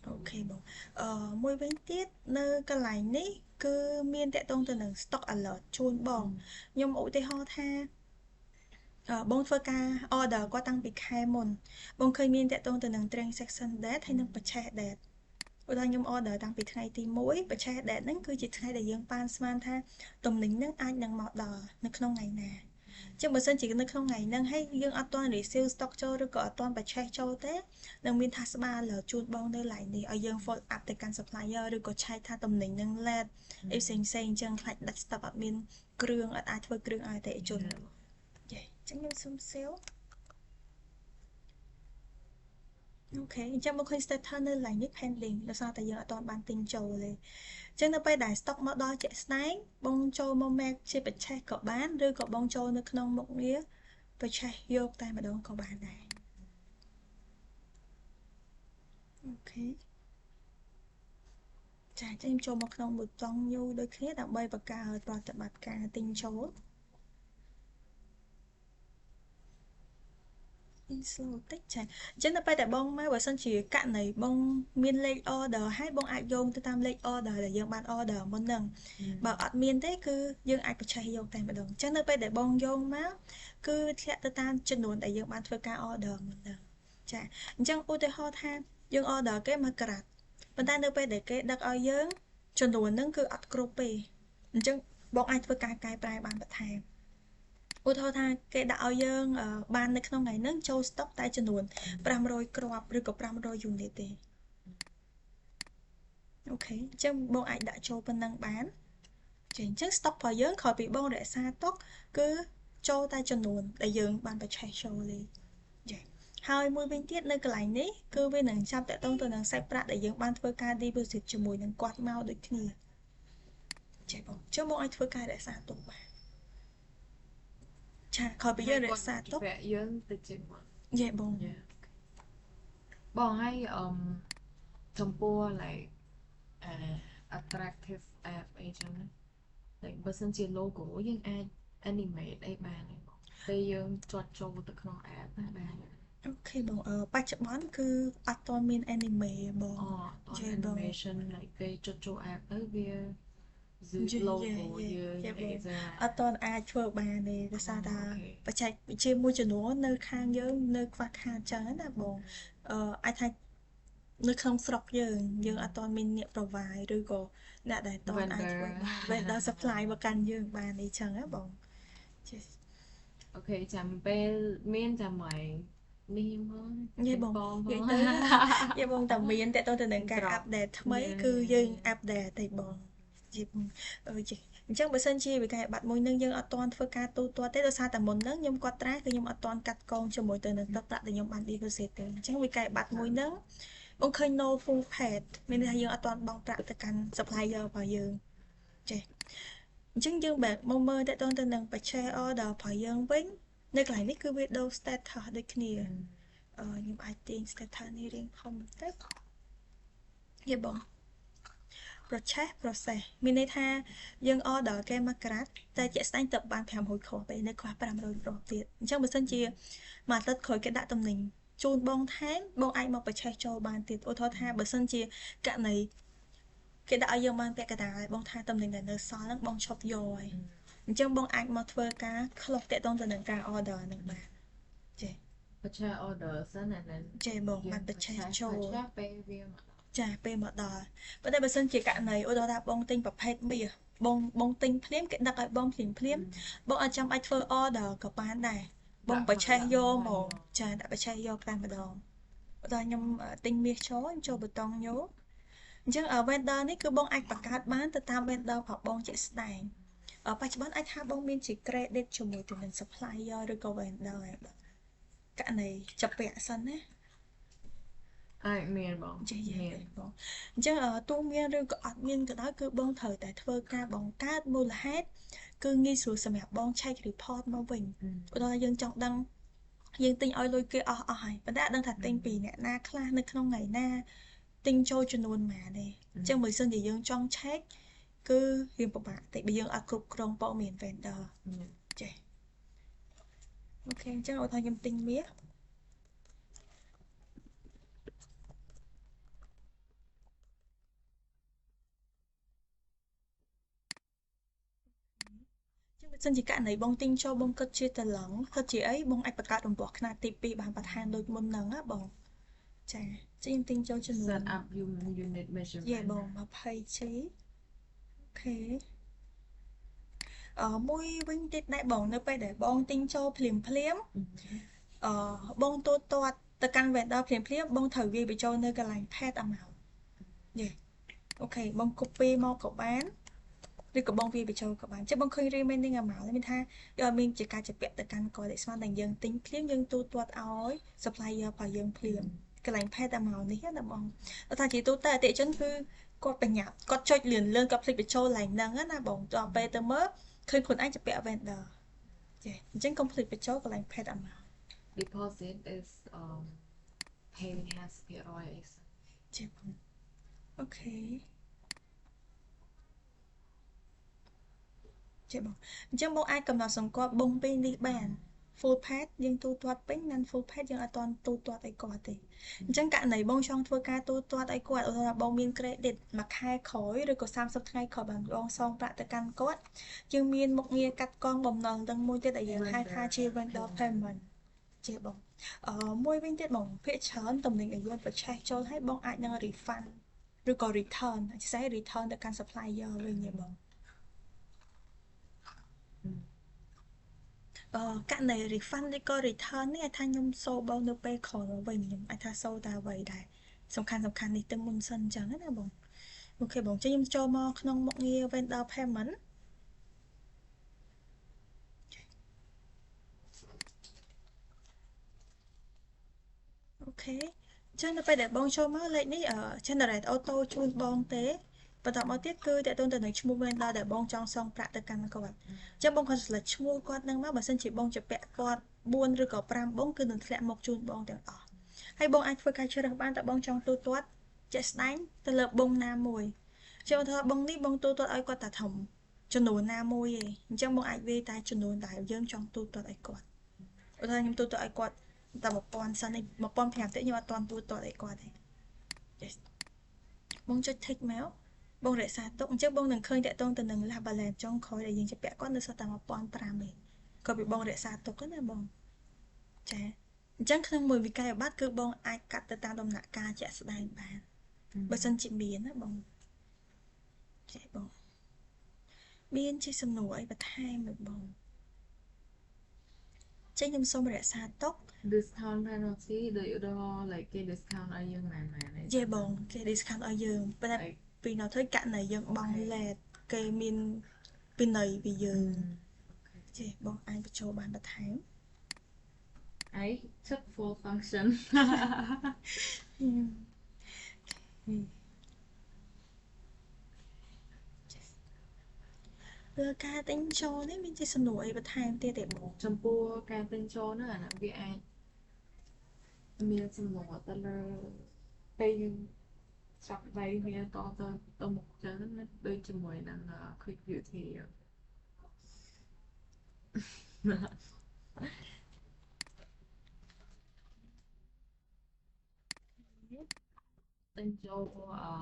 okay បងអឺមួយវិញទៀតនៅកន្លែងនេះគឺមានតកតងទៅនឹង stock alert ជូនបងខ្ញុំឧទាហរណ៍ថាបងធ្វើការ order គាត់តាំងពីខែមុនបងឃើញមានតកតងទៅនឹង transaction date ហើយនិង purchase date ឧទាហរណ៍ខ្ញុំ order តាំងពីថ្ងៃទី1 purchase date ហ្នឹងគឺជាថ្ងៃដែលយើងប៉ានស្មានថាទំនិញហ្នឹងអាចនឹងមកដល់នៅក្នុងថ្ងៃណាចឹងបើសិនជានៅក្នុងថ្ងៃហ្នឹងហើយយើងអត់ទាន់ receive stock ចូលឬក៏អត់ទាន់ purchase ចូលទេនឹងមានថាស្បាលើជូនបងនៅ line នេះឲ្យយើង follow up ទៅកាន់ supplier ឬក៏ឆែកថាទំនិញហ្នឹង late អីផ្សេងផ្សេងអញ្ចឹងខ្លាចដាច់ stock អត់មានគ្រឿងអត់អាចធ្វើគ្រឿងឲ្យអតិថិជនយេអញ្ចឹងខ្ញុំសុំ save okay អញ្ចឹងមកឃើញ status នៅ line នេះ pending ដោយសារតែយើងអត់ទាន់បានទិញចូលទេអញ្ចឹងនៅពេលដែល stock មកដល់ជាក់ស្ដែងបងចូលមក make ជា purchase ក៏បានឬក៏បងចូលនៅក្នុងមុខងារ purchase យកតែម្ដងក៏បានដែរ okay ចាអញ្ចឹងខ្ញុំចូលមកក្នុងប៊ូតុង new ដូចគ្នាដើម្បីបង្កើតប្រតិបត្តិការទិញចូល slow តិចចាអញ្ចឹងនៅពេលដែលបងមកបើសិនជាករណីបងមានលេខ order ហើយបងអាចយោងទៅតាមលេខ order ដែលយើងបាន order មុនហ្នឹងបើអត់មានទេគឺយើងអាច purchase យកតែម្ដងអញ្ចឹងនៅពេលដែលបងយោងមកគឺធ្លាក់ទៅតាមចំនួនដែលយើងបានធ្វើការ order មុនហ្នឹងចាអញ្ចឹងឧទាហរណ៍ថាយើង order គេមកក្រាត់ប៉ុន្តែនៅពេលដែលគេដឹកឲ្យយើងចំនួនហ្នឹងគឺអត់គ្រប់ទេអញ្ចឹងបងអាចធ្វើការកែប្រែបានបន្ថែមឧទាហរណ៍ថាគេដាក់ឲ្យយើងបាននៅក្នុងថ្ងៃហ្នឹងចូលស្តុកតែចំនួន500គ្រាប់ឬក៏500 unit ទេ okay អញ្ចឹងបងអាចដាក់ចូលប៉ុណ្ណឹងបានចាអញ្ចឹង stock របស់យើងក្រោយពីបងរក្សាទុកគឺចូលតែចំនួនដែលយើងបាន purchase ចូលទេចាហើយមួយវិញទៀតនៅកន្លែងនេះគឺវានឹងចាប់តកតងទៅនឹងសាច់ប្រាក់ដែលយើងបានធ្វើការ deposit ជាមួយនឹងគាត់មកដូចគ្នាចាបងចុះបងអាចធ្វើការរក្សាទុកបានចាក្រោយពីយើងរក្សាទុក យើងទៅជាងមកយេបង បងហើយអឺចំពោះ like attractive app អីចឹង like បើសិនជា logo យើងអាច animate អីបានទេបងពេលយើងជាត់ចូលទៅក្នុង app ណាបាន okay បងអឺបច្ចុប្បន្នគឺអត់ទាន់មាន anime បង អូអត់ animation like ពេលចុចចូល app ទៅវា logo យើងអីចា អត់ទាន់អាចធ្វើបានទេដោយសារតែបច្ចេកវិទ្យាមួយចំនួននៅខាងយើងនៅខ្វះខាតចឹងណាបងអឺអាចថានៅក្នុងស្រុកយើងយើងអត់ទាន់មានអ្នក provide ឬក៏អ្នកដែលតន់អាចធ្វើបាន vendor supply មកកាន់យើងបានអីចឹងណាបង ចេះ okay ចាំពេលមានចាំមកនេះមក និយាយបងនិយាយទៅនិយាយបងតែមានតើតទៅនឹងការ update ថ្មីគឺយើង update ទេបងនិយាយអឺ អញ្ចឹងបើសិនជាវិក័យប័ត្រមួយនឹងយើងអត់ទាន់ធ្វើការទូទាត់ទេដោយសារតែមុនហ្នឹងខ្ញុំគាត់ត្រាគឺខ្ញុំអត់ទាន់កាត់កងជាមួយទៅនឹងទឹកប្រាក់ដែលខ្ញុំបាន deposit ទេអញ្ចឹងវិក័យប័ត្រមួយហ្នឹងបងឃើញ no full paid មានន័យថាយើងអត់ទាន់បង់ប្រាក់ទៅកាន់ supplier របស់យើងចេះអញ្ចឹងយើងបែកមកមើលតទៅនឹង purchase order របស់យើងវិញនៅកន្លែងនេះគឺវាដូរ status ដូចគ្នាខ្ញុំអាចទាញ status នេះរៀងធំបន្តិចយេបង purchase process មានន័យថាយើង order គេមកក្រាត់តែជាក់ស្ដែងទៅបាន500គ្រាប់ទេនៅខ្វះ500គ្រាប់ទៀតអញ្ចឹងបើសិនជាមួយអាទិត្យក្រោយគេដាក់តំណែងជូនបងថែមបងអាចមក purchase ចូលបានទៀតឧទាហរណ៍ថាបើសិនជាករណីគេដាក់ឲ្យយើងបានពាក់កណ្ដាលហើយបងថាតំណែងដែលនៅសល់ហ្នឹងបងឈប់យកហើយអញ្ចឹងបងអាចមកធ្វើការ close តាក់ទងទៅនឹងការ order ហ្នឹងបានចេះ purchase order សិនអាហ្នឹងចេះបងបាន purchase ចូល ពេលវាមកចាពេលមកដល់ប៉ុន្តែបើសិនជាករណីឧទាហរណ៍ថាបងទិញប្រភេទមាសបងទិញភ្លាមគេដឹកឲ្យបងភ្លាមភ្លាមបងអត់ចាំបាច់ធ្វើ order ក៏បានដែរបង purchase យកហ្មងចាដាក់ purchase យកតែម្ដងឧទាហរណ៍ខ្ញុំទិញមាសចូលខ្ញុំចូលប៊ូតុងយកអញ្ចឹង vendor នេះគឺបងអាចបង្កើតបានទៅតាម vendor របស់បងជាក់ស្ដែងបច្ចុប្បន្នអាចថាបងមានជា credit ជាមួយទៅនឹង supplier ឬក៏ vendor ឯងករណីចាប់ពាក់សិនណាអាចមានបងចេះមានបងអញ្ចឹងទូមានឬក៏អត់មានក៏ដោយគឺបងត្រូវតែធ្វើការបង្កើតមូលហេតុគឺងាយស្រួលសម្រាប់បងឆែក report មកវិញឧទាហរណ៍យើងចង់ដឹងយើងទិញឲ្យលុយគេអស់ហើយប៉ុន្តែអត់ដឹងថាទិញពីអ្នកណាខ្លះនៅក្នុងថ្ងៃណាទិញចូលចំនួនប៉ុន្មានទេអញ្ចឹងបើសិនជាយើងចង់ឆែកគឺរៀងពិបាកតិចបើយើងអត់គ្រប់គ្រងព័ត៌មាន vendor ចេះអូខេអញ្ចឹងឧទាហរណ៍ខ្ញុំទិញមាសសិនជាករណីបងទិញចូលបងគិតជាតឡងគិតជាអីបងអាចបង្កើតរង្វាស់ខ្នាតទី2បានបន្ថែមដូចមុនហ្នឹងណាបងចាខ្ញុំទិញចូលចំនួន set up unit measurement យេបង 20G អូខេមួយវិញទៀតដែរបងនៅពេលដែលបងទិញចូលភ្លាមភ្លាមបងទូទាត់ទៅកាន់ vendor ភ្លាមភ្លាមបងត្រូវវាយបញ្ចូលនៅកន្លែង paid amount យេអូខេបង copy មកក៏បានឬក៏បងវាបញ្ចូលក៏បានចឹងបងឃើញ remaining amount មានថាយកឲ្យមានជាការជំពាក់ទៅកាន់គាត់ដែលស្មានតែយើងទិញភ្លាមយើងទូទាត់ឲ្យ supplier របស់យើងភ្លាមកន្លែង paid amount នេះណាបងថាជាទូទៅអតិថិជនគឺគាត់បញ្ញាប់គាត់ចុចលឿនលឿនគាត់ភ្លេចបញ្ចូលឡើងហ្នឹងណាបងដល់ពេលទៅមើលឃើញខ្លួនឯងជំពាក់ vendor ចេះអញ្ចឹងកុំភ្លេចបញ្ចូលកន្លែង paid amount deposit is pay 50%អីចេះបងអូខេចេះបងអញ្ចឹងបងអាចកំណត់សង្កត់បងពេលនេះបាន full paid យើងទូទាត់ពេញ non full paid យើងអត់ទាន់ទូទាត់ឲ្យគាត់ទេអញ្ចឹងករណីបងចង់ធ្វើការទូទាត់ឲ្យគាត់ឧទាហរណ៍បងមាន credit មួយខែក្រោយឬក៏30ថ្ងៃក្រោយបានបងសងប្រាក់ទៅកាន់គាត់យើងមានមុខងារកាត់កងបំណុលទាំងមួយទៀតដែលយើងហៅថាជា vendor payment ចេះបងមួយវិញទៀតបងភាគច្រើនតំណែងដែលយើង purchase ចូលឲ្យបងអាចនឹង refund ឬក៏ return ជាពិសេស return ទៅកាន់ supplier វិញទេបងករណី refund ឬក៏ return នេះអាចថាខ្ញុំសូបងនៅពេលក្រោយមកវិញខ្ញុំអាចថាសូតែអ្វីដែរសំខាន់នេះទៅមុនសិនអញ្ចឹងណាបងអូខេបងចឹងខ្ញុំចូលមកក្នុងមុខងារ vendor payment អូខេអញ្ចឹងនៅពេលដែលបងចូលមកលេខនេះ generate auto ជូនបងទេបន្តមកទៀតគឺតើតើទៅនឹងឈ្មោះ vendor ដែលបងចង់សងប្រាក់ទៅកាន់គាត់អញ្ចឹងបងគាត់ select ឈ្មោះគាត់នឹងមកបើសិនជាបងជំពាក់គាត់4ឬក៏5បងគឺនឹងធ្លាក់មកជូនបងទាំងអស់ហើយបងអាចធ្វើការជ្រើសបានតើបងចង់ទូទាត់ជាក់ស្ដែងទៅលើបងណាមួយចឹងថាបងនេះបងទូទាត់ឲ្យគាត់តែធំចំនួនណាមួយឯងអញ្ចឹងបងអាចវាយតែចំនួនដែលយើងចង់ទូទាត់ឲ្យគាត់ឧទាហរណ៍ខ្ញុំទូទាត់ឲ្យគាត់តែ1000សិននេះ1500ទៀតខ្ញុំអត់ទាន់ទូទាត់ឲ្យគាត់ទេ Yes បងចុច tick មកបងរក្សាទុកអញ្ចឹងបងនឹងឃើញតាក់ទងទៅនឹង last balance ចុងក្រោយដែលយើងជំពាក់គាត់នៅសល់តែ1500ទេក៏ពីបងរក្សាទុកណាបងចាអញ្ចឹងក្នុងមួយវិក័យប័ត្រគឺបងអាចកាត់ទៅតាមដំណាក់កាលជាក់ស្ដែងបានបើសិនជាមានណាបងចាបងមានជាសំណួរអីបន្ថែមទេបងចេញខ្ញុំសូមរក្សាទុក discount penalty ដូចឧទាហរណ៍ like គេ discount ឲ្យយើងម៉ែនៗយេបងគេ discount ឲ្យយើងប៉ុន្តែពីនៅធ្វើករណីយើងបង់ late គេមាន ពិន័យពីយើងចេះបងអាចបញ្ចូលបានបន្ថែម I took full function លើការទិញចូលនេះមានជាសំណួរអីបន្ថែមទៀតទេបង ចំពោះការទិញចូលហ្នឹងអាហ្នឹងវាអាចមានសំណួរទៅលើពេលយើងចាប់ដៃគ្នាតទៅទៅមុខចឹងណាដូចជាមួយនឹង Quick Beauty ទិញចូលអឺ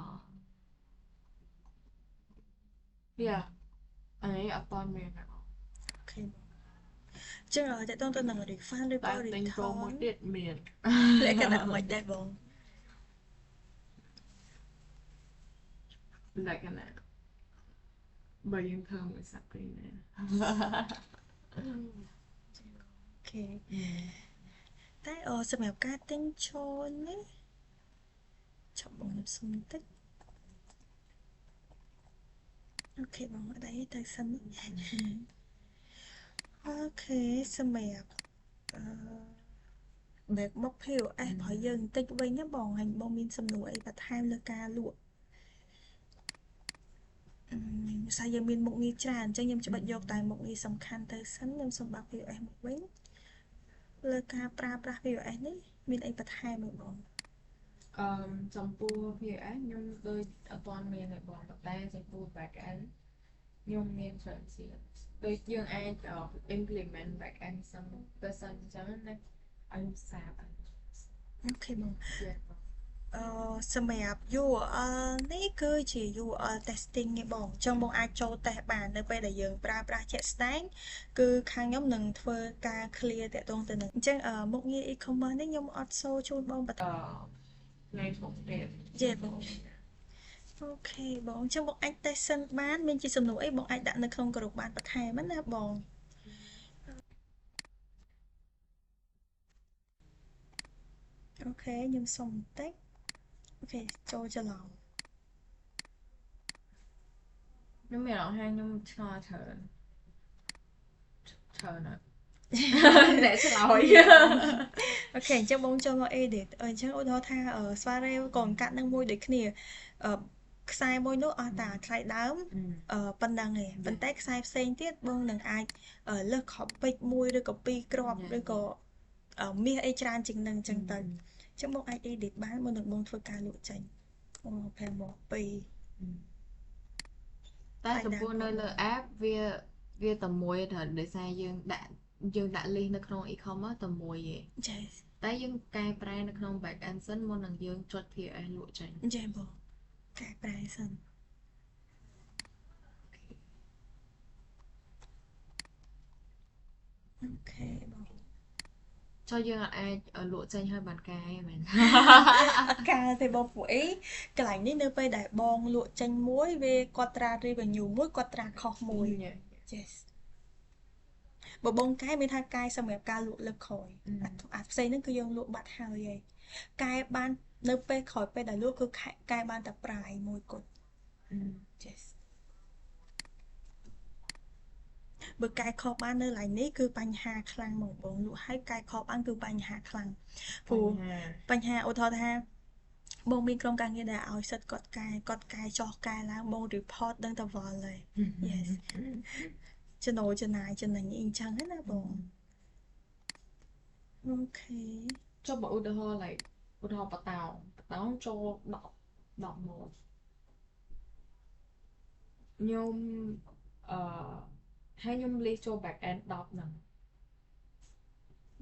Yeah អានេះអត់ទាន់មានទេ OK ចឹងតើតទៅនឹង refund ឬ តែ ក៏ ទិញចូលមួយ return ទៀតមាន លក្ខណៈមិនដែរបង លក្ខណៈបើយើងធ្វើមួយ Sabrina OK តែសម្រាប់ការទិញចូលនេះឈប់បងខ្ញុំសុំតិច OK បងអត់អីទៅសិន OK សម្រាប់អឺ back មក POS របស់យើងបន្តិចវិញណាបងហើយបងមានសំណួរអីបន្ថែមលើការលក់អឺសារយើងមានមុខងារច្រើនអញ្ចឹងខ្ញុំច្បាច់យកតែមុខងារសំខាន់ទៅសិនខ្ញុំសូមបើក POS មកវិញលើការប្រើប្រាស់ POS នេះមានអីបន្ថែមទេបង អឺចំពោះ POS ខ្ញុំដូចអត់ទាន់មានទេបងប៉ុន្តែចំពោះ back end ខ្ញុំមានច្រើនជាងដូចយើងអាច implement back end សិនទៅសិនអញ្ចឹងណាឲ្យខ្ញុំសាប OK បងអឺសម្រាប់ URL នេះគឺជា URL testing ឯងបងអញ្ចឹងបងអាចចូលតេស្តបាននៅពេលដែលយើងប្រើប្រាស់ជាក់ស្ដែងគឺខាងខ្ញុំនឹងធ្វើការ clear តាក់ទងទៅនឹងអញ្ចឹងមុខងារ e-commerce នេះខ្ញុំអត់សូជូនបងបន្ត អឺថ្ងៃមុខទៀត យេបង OK បងអញ្ចឹងបងអាចតេស្តសិនបានមានជាសំណួរអីបងអាចដាក់នៅក្នុងក្រុមបានបន្ថែមណាបង OK ខ្ញុំសុំបន្តិច OK ចូលច្រឡំ ខ្ញុំមានអារម្មណ៍ថាខ្ញុំឆ្ងល់ច្រើនច្រើនណាស់អ្នកឆ្លើយ OK អញ្ចឹងបងចូលមក edit អញ្ចឹងឧទាហរណ៍ថាស្វារ៉េកងកាត់នឹងមួយដូចគ្នាអឺខ្សែមួយនោះអស់តាថ្លៃដើមអឺប៉ុណ្ណឹងឯងប៉ុន្តែខ្សែផ្សេងទៀតបងនឹងអាចលើសខប់ពេជ្រមួយឬក៏ពីរគ្រាប់ឬក៏មាសអីច្រើនជាងនឹងអញ្ចឹងទៅអញ្ចឹងបងអាច edit បានមុននឹងបងធ្វើការលក់ចេញបង5មក2 តែចំពោះនៅលើ app វាវាតែមួយតែដោយសារយើងដាក់ list នៅក្នុង e-commerce តែមួយឯង ចា៎ តែយើងកែប្រែនៅក្នុង back end សិនមុននឹងយើងចុច POS លក់ចេញ ចា៎បងកែប្រែសិន OK បង ចុះយើងអាចលក់ចេញឲ្យបានកែមែន អត់កែទេបងពួកអីកន្លែងនេះនៅពេលដែលបងលក់ចេញមួយវាគាត់ត្រា revenue មួយគាត់ត្រាខុសមួយ Yes បើបងកែមានថាកែសម្រាប់ការលក់លើកក្រោយអាផ្សេងហ្នឹងគឺយើងលក់បាត់ហើយហើយកែបាននៅពេលក្រោយពេលដែលលក់គឺកែបានតែ price មួយគត់ Yes បើកែខុសបាននៅឡៃនេះគឺបញ្ហាខ្លាំងមកបងលក់ហើយកែខុសបានគឺបញ្ហាខ្លាំងព្រោះបញ្ហាឧទាហរណ៍ថាបងមានក្រុមការងារដែលឲ្យសិទ្ធគាត់កែគាត់កែចោះកែឡើងបង report ដឹងតែវល់ហើយ Yes ចំណូលចំណាយចំណេញអីអញ្ចឹងណាបង OK ចុះបើឧទាហរណ៍ like ឧទាហរណ៍បតោងបតោងចូល10 10មកខ្ញុំអឺហើយខ្ញុំ list ចូល back end 10ហ្នឹង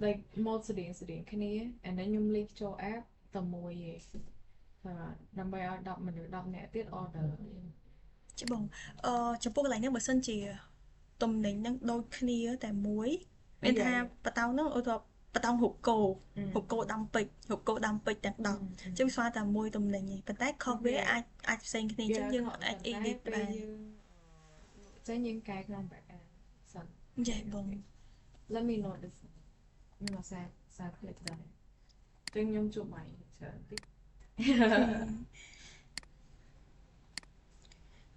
like មកស្តៀងស្តៀងគ្នា and then ខ្ញុំ list ចូល app តែមួយឯងដើម្បីឲ្យ10មនុស្ស10នាក់ទៀត order ចាបងអឺចំពោះកន្លែងហ្នឹងបើសិនជាទំនិញហ្នឹងដូចគ្នាតែមួយមានថាបតោងហ្នឹងឧទាហរណ៍បតោងរូបគោរូបគោដាំពេជ្ររូបគោដាំពេជ្រទាំង10អញ្ចឹងស្មើតែមួយទំនិញឯងប៉ុន្តែខុសវាអាចអាចផ្សេងគ្នាអញ្ចឹងយើងអាច edit បាន ចឹងយើងកែក្នុង back end សិន ចាបង Let me know this ខ្ញុំមកសាសា click ដែរចឹងខ្ញុំជួបបាយច្រើនតិច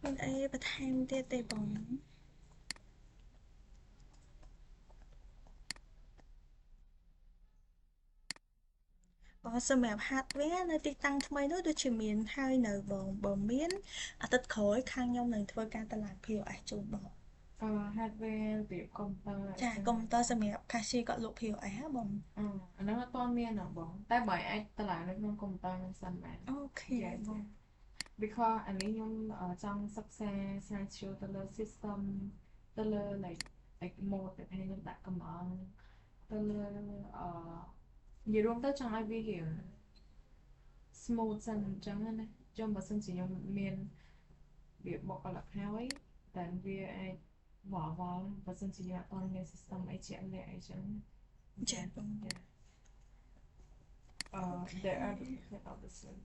មានអីបន្ថែមទៀតទេបង សម្រាប់ hardware នៅទីតាំងថ្មីនោះដូចជាមានហើយនៅបងបើមានអាទិត្យក្រោយខាងខ្ញុំនឹងធ្វើការតម្លើង POS ជូនបង អឺ hardware របៀបកុំព្យូទ័រអីចាចឹងកុំព្យូទ័រសម្រាប់ cashier គាត់លក់ POS ហ៎បង អឺអាហ្នឹងអត់ទាន់មានហ៎បងតែបើអាចតម្លើងនៅក្នុងកុំព្យូទ័រហ្នឹងសិនបាន okay Yes. បង Because អានេះខ្ញុំចង់សិក្សាស្រាវជ្រាវទៅលើ system ទៅលើ like mode ដែលខ្ញុំដាក់កំងទៅលើអឺនិយាយរួមទៅចង់ឲ្យវារៀង smooth សិនអញ្ចឹងណាចុះបើសិនជាខ្ញុំមានវាបុគ្គលិកហើយតែវាអាចវល់វល់បើសិនជាយើងអត់ទាន់មាន system អីជាក់លាក់អីចឹង ចាបង Yeah. There are duplicate obviously.